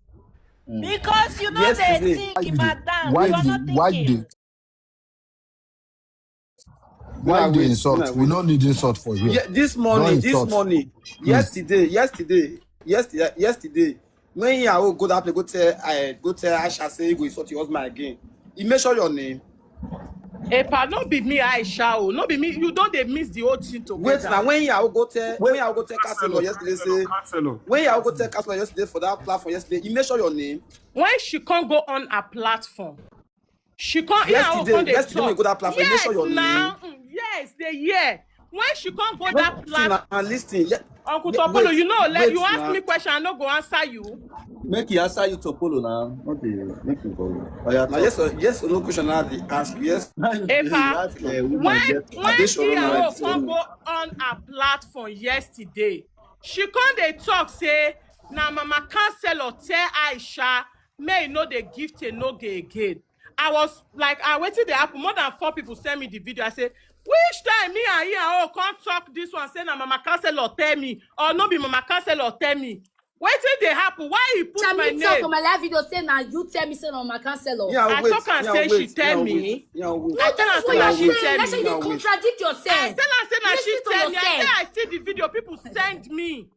Because you know Yesterday. They think, madam. Why You are do not why thinking. do why Una do wait, insult? una We wait. no need insult for here. Yeah, this No morning, this insult. Morning, yesterday, yesterday, yesterday, yesterday. When you go that place, go tell, I go tell Aisha say you go insult your husband again. He mention your name. Epa, no be me, Aisha. Oh, no be me. You don't dey mix the whole thing together. Wait now, when you go tell, when Wait, you go tell Castle yesterday, say Castle. when you go tell Castle yesterday for that platform yesterday, he mention your name. When she can't go on a platform, she can't. Yesterday, Come dey yesterday when you talk. Go that platform, he Yes, mention your now. Name. Mm, yes, they hear. When she can't go that Listen platform, and listen. Yeah. Uncle Yeah, Topolo, wait, you know, let wait you ask now. Me question, I no go answer you. Make he answer you, Topolo, now. Not the make you go. Oh, yeah, Now, yes, or, yes or no question now they ask you. Yes. Epa, Ask, uh, woman when get when Additional Iyawo rights, come um, go on a platform yesterday, she come dey talk say na Mama Counselor tell Aisha may no dey give Tenoge again. I was like, I waited dey happen. More than four people send me the video. I say, which time me and Iyawo come talk this one? Say na Mama Counselor tell me, or no be Mama Counselor tell me. Wetin dey happen? Why he put my Chami talk name? On my live video say na you tell me say na my counselor. Yeah, I wait, talk and yeah, say wait, she tell yeah, me. Wait, yeah, wait. I No, tell this her is what say na you're she saying. tell That's me. Why you contradict I yourself. Tell her say na she Listen to tell me. I yourself. Say I see the video. People send me.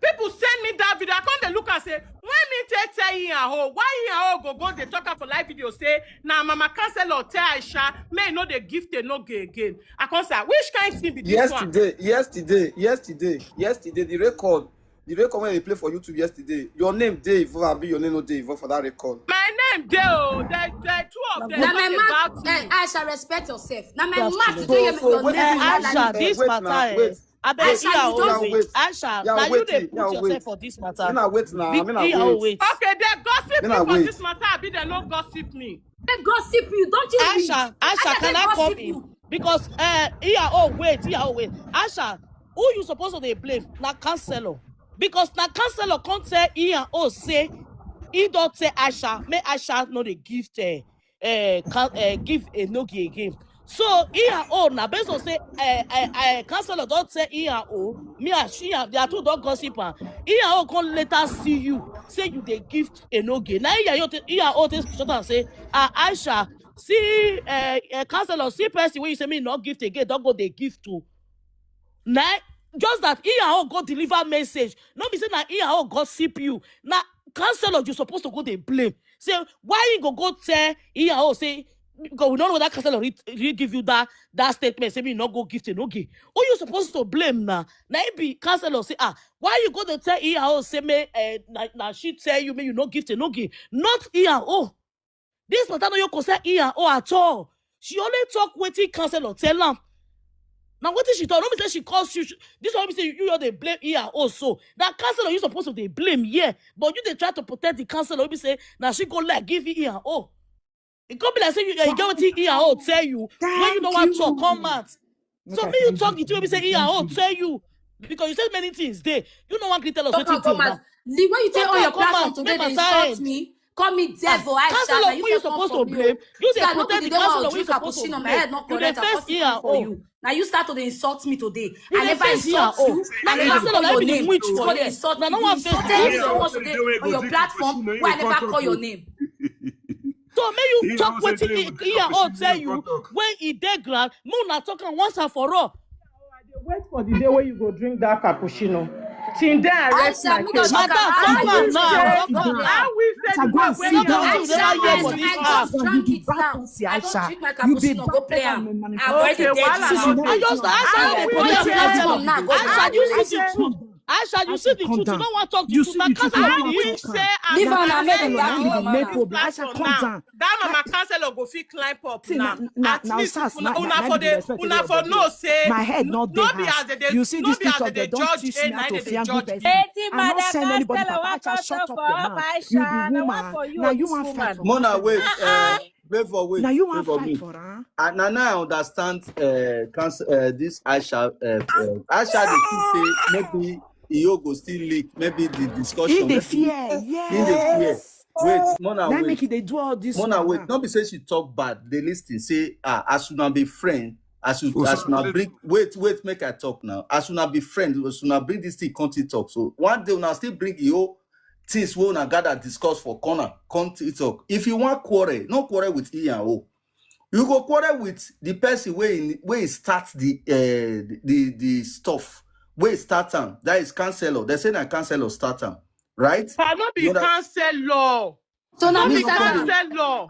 People send me that video. I come dey look and say, when me take tell Iyawo, why Iyawo go go dey talk am for live video say na Mama Counselor tell Aisha may no dey give Tenoge again. I come say, which kind thing be this one? Yesterday, yesterday, yesterday, yesterday, the record, the record when they play for YouTube yesterday, your name dey involved, abi your name no dey involved for that record. My name dey o. The the two of them Na my talk mouth, about eh, me. Aisha, respect yourself. Na my So, mouth so, dey hear me so your wait, name. Aisha, Eh, this wait matter, now, eh, wait. Abeg, Aisha, you just wait. Aisha, now you dey put yourself for this matter. Una wait now. Una wait. Okay, they gossip me for this matter. Abi they no gossip me? They gossip you. Don't you read? Aisha, Aisha, can I come in? Because uh, Iya, oh wait, Iya, oh wait. Aisha, who you supposed to dey blame? Na counselor. Because na counselor come tell Iya, oh say he don tell Aisha, make Aisha no dey give uh, uh, give Enogie again. So Iya, oh, na based on say uh, uh, uh, counselor don tell Iya, oh, me and she, they are two don gossip am. Iya, oh, come later see you say you dey give Enogie. Na Iya, oh, take screenshot and say, ah, Aisha, see uh, uh, counselor, see person wey you say me no give again, don go dey give to. Na just that Iya, oh, go deliver message. No be say na Iya, oh, gossip you. Na counselor you supposed to go dey blame. Say why you go go tell Iya, oh, say because we don't know that counselor really, really give you that that statement. Say me no go give Enogie. Who you supposed to blame now? Now it be counselor say, ah, why you go to tell Iya, oh, say me uh, na, na she tell you me you no give Enogie, not Iya, oh. This matter no you concern Iya, oh, at all. She only talk wetin counselor tell am. Now wetin she talk? No be say she calls you. She, this one be say you you dey blame Iya, oh, so that counselor you supposed to dey blame, yeah, but you dey try to protect the counselor. Be say now she go like give Iya, oh. It could be like say you, you get wetin Iya, oh, tell you when you don't want to come out. So me you talk the thing wey be say Iya, oh, tell you because you said many things there. You no wan gree tell us wetin dey now. The way you take on your platform today dey insult me. Call me devil, Aisha. Counselor, who you supposed to blame? You dey protect the counselor, who you supposed to blame? You dey face Iya, oh. Now you start to dey insult me today. I never insult you. I never call your name. You go dey insult me. You insulted me so much today on your platform where I never call your name. So make you talk wetin Iya, oh, tell you when e dey ground. Make una talk am once and for all. I dey wait for the day wey you go drink that cappuccino. Till then, I rest my case. Madam, talk am now. Talk am now. How we say the word wey you never hear for this house? You be bad pussy, Aisha. You be bad pussy. Okay, wahala no dey. I just, Aisha, you see the truth. Aisha, you see the truth. You don't want to talk the truth. Now counselor be the issue. Leave her now, make her talk. Aisha, calm down. That mama counselor go fit climb up now. At least una for dey, una for know say my head not dey high. You see this TikTok, they don't teach me how to finger person. I not send anybody. Papa, Aisha, shut up your mouth. You be woman. Now you want fight for me. Mona, wait. Favour, wait. Now you want fight for her. And now I understand uh, cancel, uh, this Aisha. Uh, uh, Aisha, dey think say maybe e go still leak. Maybe the discussion. He dey fear. Yes. Wait, Mona, wait. Make e dey do all this. Mona, wait. No be say she talk bad. Dey listen. Say, ah, as una be friend, as you as una bring, wait, wait, make I talk now. As una be friend, as una bring this thing, come TikTok. So one day una still bring your things wey una gather discuss for corner, come TikTok. If you wan quarrel, no quarrel with E and O. You go quarrel with the person wey wey start the uh, the the stuff, wey start am. That is counselor. They say na counselor start am, right? I no be counselor. So na me start am. Counselor.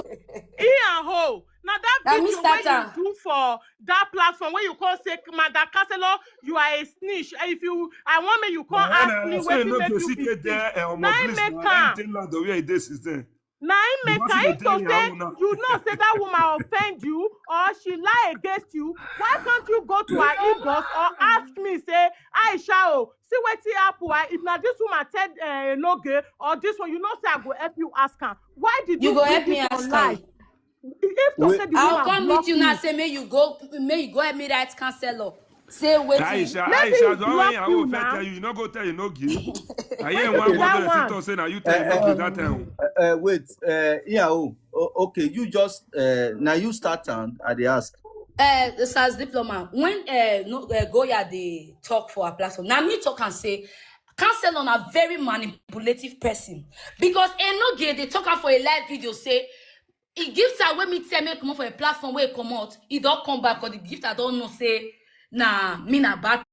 E and O. Now that video wey you do for that platform where you call say, Madam Counselor, you are a snitch. If you, I want me, you come ask me wetin make you be snitch. Na im make am. Na im make am. If to say you know say that woman offend you or she lie against you, why can't you go to her inbox or ask me say, Aisha, oh, see wetin happen? If na this woman tell uh, Enogie or this one, you know say I go help you ask am. Why did you go help me ask am? If to say the woman block me, I'll come meet you now. Say may you go, may you go help me write counselor. Say wetin? Aisha, Aisha, the one wey Iya O first tell you, you no go tell Enogie. I hear one go tell sit talk say na you tell Enogie that time. Uh, uh, wait, uh, Iya O, okay, you just uh, now you start and I dey ask. Uh, Sars Diploma, when uh, no, uh, Goya dey talk for our platform, now me talk and say, counselor na very manipulative person because Enogie dey talk am for a live video say e give her wey me tell me comot for a platform wey comot, e don come back because the gift I don know say na me na bad.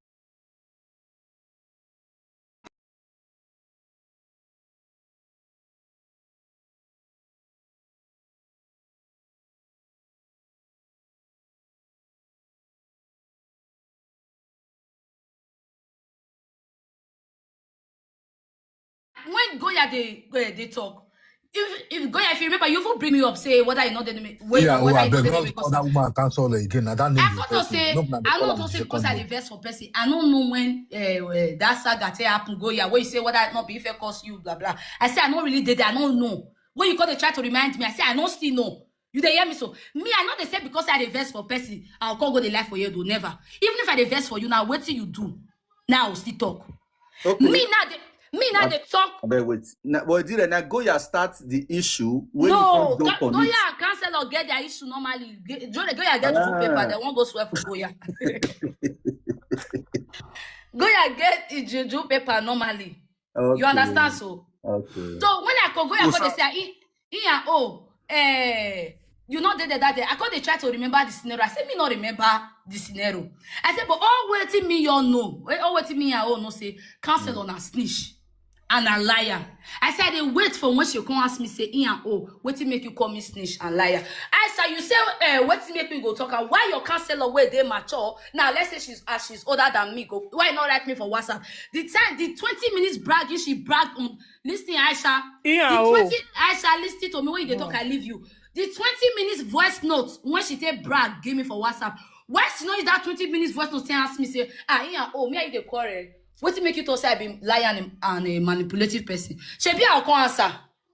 When Goya dey uh, dey talk, if if Goya, if you remember, you even bring me up, say whether you know the name, whether you know me because other woman cancel her again. That name I can't say I don't say because I dey vex for person. I don't know when uh, uh, that saga take happen. Goya, where you say whether not be if it cause you blah blah. I say I don't really did. I don't know. When you call, they try to remind me. I say I don't still know. You dey hear me so? Me, I know they say because I dey vex for person, I'll call go the life for you do never. Even if I dey vex for you now, wait till you do. Now still talk. Okay. Me now they me now they talk. But wait. Now, but Dile, now Goya start the issue. When no, Goya and Counselor get their issue normally. Goya get the paper. They won't go swear for Goya. Goya get the juju paper normally. Okay. You understand so? Okay. So when I go Goya, go they say, yeah, oh, eh, you know, they, they, that day. I can't they try to remember the scenario. I said, me not remember the scenario. I said, but all waiting me, you know. All waiting me, I oh no say, cancel on a snitch and a liar. I said, they wait for when she come ask me, say, Ian, oh, what to make you call me snitch and liar? I said, you say, uh, what to make me go talk? Why your counselor where they mature? Now, let's say she's as she's older than me. Go, why not write me for WhatsApp? The time, the twenty minutes bragging, she bragged on Listen, Aisha. Yeah, the twenty, oh. Aisha, listen to me when you talk, I leave you. The twenty minutes voice note when she take brag, give me for WhatsApp. Why she know is that twenty minutes voice note? Say ask me say, ah, yeah, oh, me I dey quarrel. What to make you to say I be liar and, and a manipulative person? She be our answer.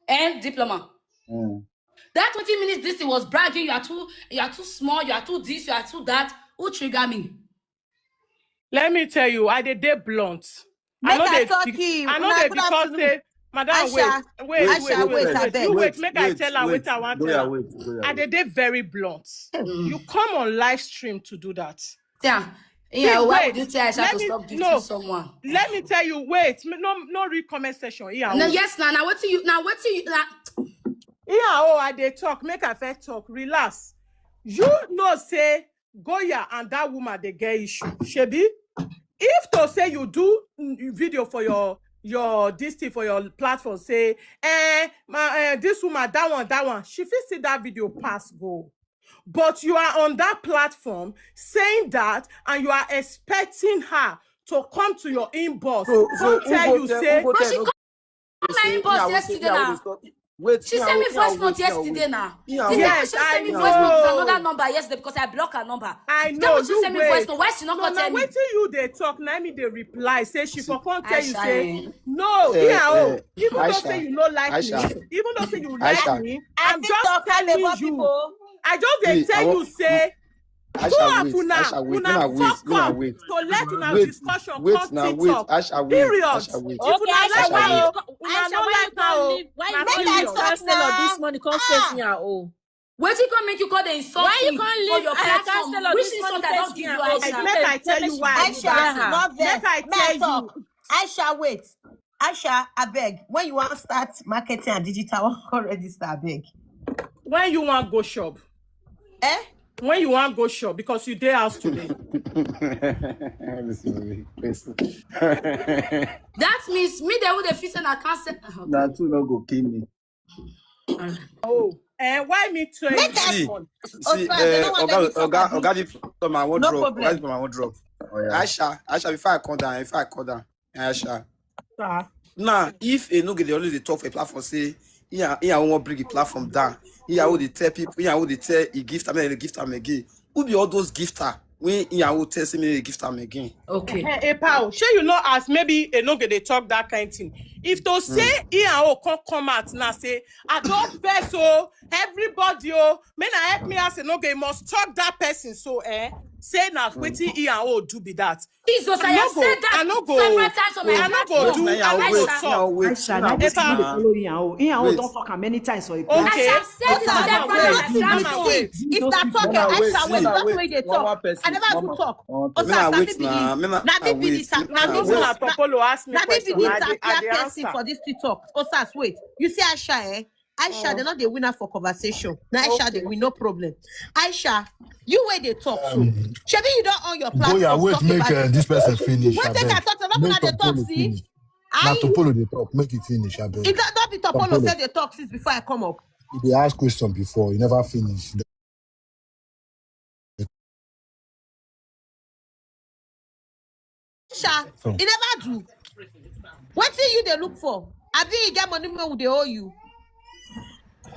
Eh, diploma. Mm. That twenty minutes, this thing was bragging. You are too, you are too small. You are too this. You are too that. Who trigger me? Let me tell you, I dey dey blunt. Make I know I they talk be- him. I know Una they good because afternoon. Say, Madam, Aisha, wait, wait, Aisha, wait, wait, wait, wait, abeg. You wait, make I tell her wait, I want to tell her. Wait, wait. I dey dey very blunt. Mm. You come on live stream to do that. Yeah. Yeah, why would you tell Aisha to stop gifting someone? Let me tell you, wait. No, no read comment section. Yeah. No, yes, now, now what you now what you now Yeah, oh, I dey talk, make I first talk. Relax. You know say Goya and that woman they get issue. Shebi, if to say you do video for your your this thing for your platform, say, eh, my, eh, this woman, that one, that one, she fit see that video pass go. But you are on that platform saying that, and you are expecting her to come to your inbox, so, so come tell you say, my inbox yesterday now. Wait, she send me voice note yesterday now. Yes, she send me voice note with another number yesterday because I block her number. I know. She send me voice note. Why she not no, tell me? Wait till you they talk. Now me they reply. Say she for come tell you say no. Yeah, oh, even though say you no like me, even though say you like me, I'm just telling you. I just they tell you say. Two of una, una fuck up to let una discussion come TikTok. Period. If una like am o, una no like am o. Make I talk now. This morning come face me o. Wetin come make you call the insult me for your platform? Which insult I don give you, Aisha? Make I tell you why. Aisha, no vex. Make I tell you. Aisha, wait. Aisha, abeg, when you wan start marketing and digital, wan come register, abeg. When you wan go shop? Eh? When you wan go shop because you dey house today. That means me dey who dey fit say na cancer. Na two no go kill me. Oh, eh, why me too? Make that one. See, see, eh, Oga, Oga, Oga, Oga, Oga, Oga, Oga, Oga, Aisha, Aisha, before I come down, before I come down, Aisha. Sir. Now, if a no get the always dey talk for a platform, say, yeah, yeah, I want bring the platform down. Yeah, I would tell people, yeah, I would tell he gift, I mean, he gift am again. Who be all those gifter? When he I would tell say me he gift am again. Okay. Hey, hey pal, shey you know as maybe a no get dey talk that kind thing. If to say he and O come come out now say, I don't vex oh, everybody oh, may na help me as a no get must talk that person so eh, say na wetin he and O do be that. Jesus, I have said that several times on my platform. I no go do. I no go talk. Aisha, na this thing dey follow you and O. You and O don talk am many times for a place. Okay. I have said it several times. If na talk, Aisha, wait, not the way they talk. I never even talk. Osas, na me be the, na me be the, na me be the, na me be the tapia person for this TikTok. Osas, wait. You see Aisha, eh? Aisha, they not the winner for conversation. Now Aisha, they win no problem. Aisha, you where they talk so. Shebi you don't on your platform. Boy, I wait make uh, this person finish. Wait till I talk to nobody they talk see. Now Topolo they talk, make it finish. I beg. It don't be Topolo said they talk since before I come up. You they ask question before, you never finish. Sha, e never do. Wetin you dey look for? Abi e get money wey we dey owe you?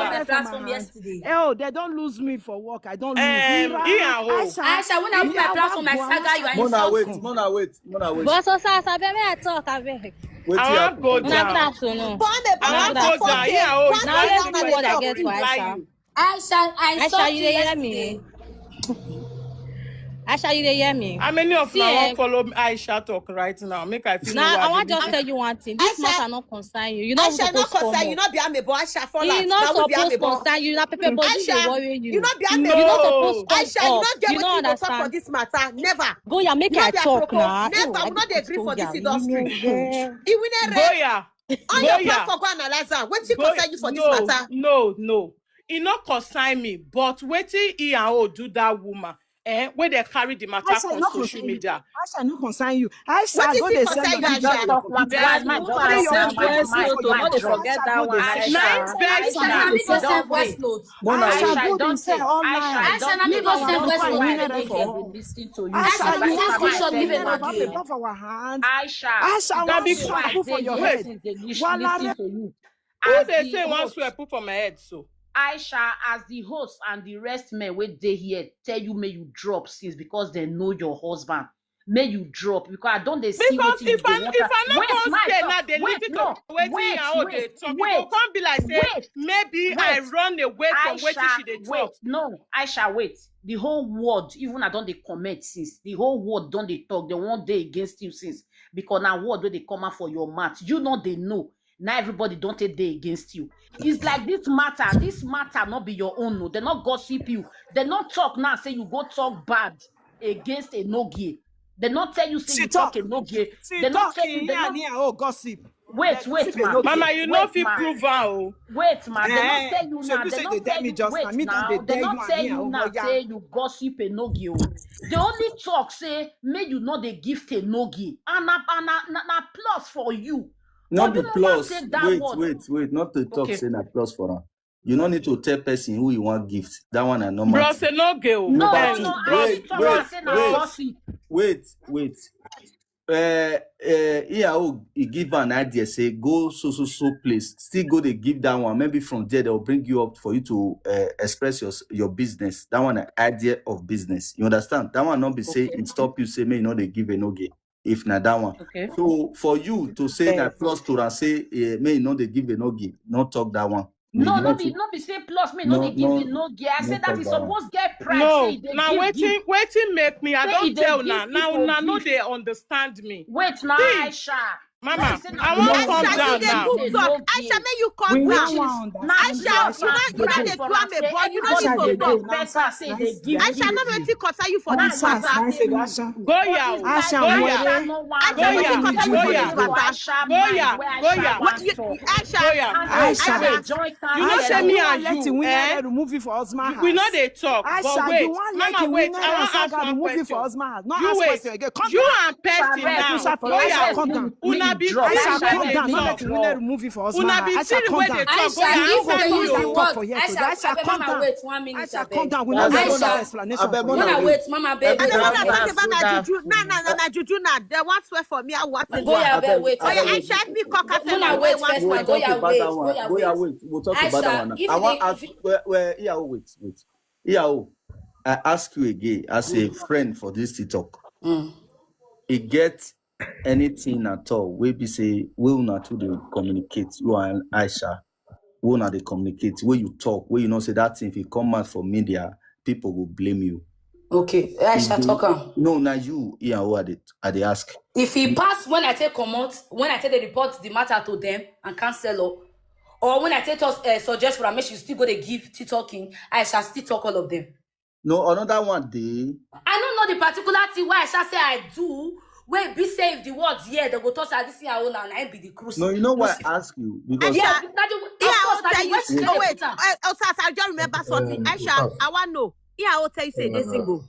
on my hand. Platform yesterday. Oh, they don't lose me for work. I don't lose. Um, Ira, Iyawo. Aisha, Aisha, when I open my Iyawo platform, my Buhari. Saga, you are Mona, wait, insulting. Mona, wait, Mona, wait. But so sad, abeg, may I talk, abeg. Wait, I here. wan go Una down. Talk to no. I wan go down. Iyawo, Now you every word I get to reply Aisha. you. Aisha, I Aisha, insulted you you dey hear me? Yesterday. Aisha, you dey hear me? How many of See, you eh, wan follow me, Aisha talk right now? Make I feel Now, know I what want they just do. Tell you one thing. This Aisha, matter not concern you. You not Aisha, supposed no to come concern you, up. No be amebo. Aisha, fall You out. not Now we be supposed amebo. concern you. Not people body dey Aisha, worry you you. No be You amebo. not No. Supposed to come Aisha, you up. No get You wetin not you go talk for Understand? This matter. Never. Go ya, make No I be talk apropos. Now. Never. Oh, We no dey agree for this industry. Iwinere. Go ya. On your Go ya. Platform, go analyze am. Wetin Go concern you for this no, matter? No, no. E no concern me, but wetin he and O do that woman, eh, wey dey carry the matter Aisha, for no social concern you. media. Aisha, no concern you. Aisha, Wetin go fit dey concern send you, your Aisha? video. Guys, Put on your voice note, no dey forget that one, Aisha. Nice, very Aisha, na sad. me go send voice note. Aisha, Aisha, go don't dey send take online. Aisha, Aisha, na me go send voice note. Make dem hear. Aisha, Aisha, you you send send screenshot give screenshot. Enogie. Above our hand. Aisha, Aisha, that you be swear why put for they your hear head. since they lis- Wala listen to you. Who As dey the say one host, swear put for my head so? Aisha, as the host and the rest men wey dey here tell you make you drop since because they know your husband. Make you drop because I don't dey see Because wetin you if I dey if I no Wait, come my stay talk. Now, they Wait, listen no. To wetin Wait, I hold wait, dey talk. It wait, go come be like say wait, maybe I wait. Run away from wetin Aisha, she dey wait, talk. No, Aisha, wait. The whole world, even I don dey comment since. The whole world don dey talk. They wan dey against you since because na word wey dey come out for your mouth. You no dey know. Now everybody don take dey against you. It's like this matter. This matter not be your own. No, they not gossip you. They not talk now. Say you go talk bad against Enogie. They not tell you say She you talk talk. Enogie. She They not talk tell you. in They here not. Near oh gossip. Wait, Then wait, gossip ma. Enogie. Mama, you no Wait, fit ma. Prove am o. Wait, ma. They Eh, not tell you she now. Be They say not they tell tell me you. Just Wait now. Me don't now. they They tell not you tell and me you oh now. yeah. Say you gossip Enogie. They only talk say may you not they gift Enogie. And a and a, na, na plus for you. Not But you the no want plus. Say that Wait, word. Wait, wait. Not to talk Okay. Say na plus for am. You no need to tell person who you want gift. That one I normal. Bros, no girl. No, Number no, two, no. wait, Auntie Toma wait, say na wait, gossip. Wait, wait. Uh, uh, yeah, oh, he give an idea. Say go so so so place. Still go they give that one. Maybe from there they'll bring you up for you to uh, express your your business. That one an idea of business. You understand? That one not be say Okay. It stop you. Say me you know they give Enogie. If not that one. Okay. So for you to say that plus to and say uh, me you know they give Enogie. Not talk that one. No, You no know be say- no be say plus me no No, dey give no, you no gear. I no say that talk is that one. Suppose get pride. No, Say they now give waiting, gift. Waiting make me. I Say don't e dey tell give now. Now, people now, no, gift. They understand me. Wait now, See. Aisha. Mama, I wan come down now. Aisha, make you come down. Aisha, you know you no dey do am, boy. You no need to talk. Aisha, no wetin concern you for this matter. Go ya, Aisha, go ya, go ya, go ya, go ya. Aisha, Aisha, you know say me and you, eh? Remove you for husband house. We no dey talk, but wait, Mama, wait. I wan ask one question. You wait. You and person now. Go ya. Una be three wey dey talk. Una be three wey dey talk. Aisha, if I use the word, Aisha, abeg, Mama, wait one minute, abeg. Mona, wait, Mama, abeg. Abeg, Mona, wait. Mama, na juju. Na, na, na, na juju na. They wan swear for me. I want to go ya, abeg, wait. Oya, Aisha, help me cock up. Mona, wait first. Go ya, wait. Go ya, wait. We'll talk about that one. I want ask. Well, well, yeah, wait, wait. Yeah, I ask you again as a friend for this TikTok. Mm. E get anything at all wey be say wey una two dey communicate, you and Aisha, wey una dey communicate, wey you talk, wey you know say that thing, if e come out for media, people go blame you. Okay, Aisha, talk am. No, na you, Iyawo, I dey, I dey ask. If e pass when I take comot, when I take dey report the matter to them and cancel up, or when I take us, uh, suggest for her, make she still go dey give tea talking, Aisha still talk all of them. No, another one dey. I no know the particular thing wey Aisha say I do, wey be say if the world hear, they go talk say this thing I own and I be the cruise. No, you know why I ask you? Because yeah, of course, na the way she take put am. Oh, wait. Uh, oh, sir, I just remember something. Aisha, I wan know. Yeah, I will tell you say dey single.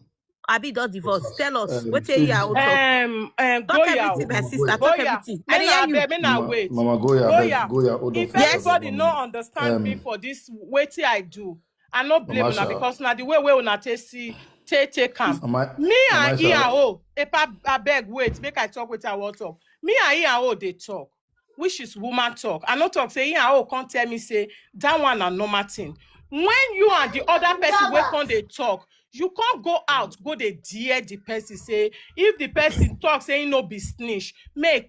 Abi don divorce. Tell us. Wetin you are talk. Um, um, talk everything, my sister. Talk everything. I dey hear you. Mama, go ya, abeg, go ya, hold on. If anybody no understand me for this, wetin I do, I no blame una because na the way wey una take see, take, take am. Me and Iyawo, abeg, wait, make I talk wetin I wan talk. Me and Iyawo dey talk, which is woman talk. I no talk say Iyawo come tell me say that one na normal thing. When you and the other person wey come dey talk, you come go out, go dey dare the person say if the person talk say he no be snitch, make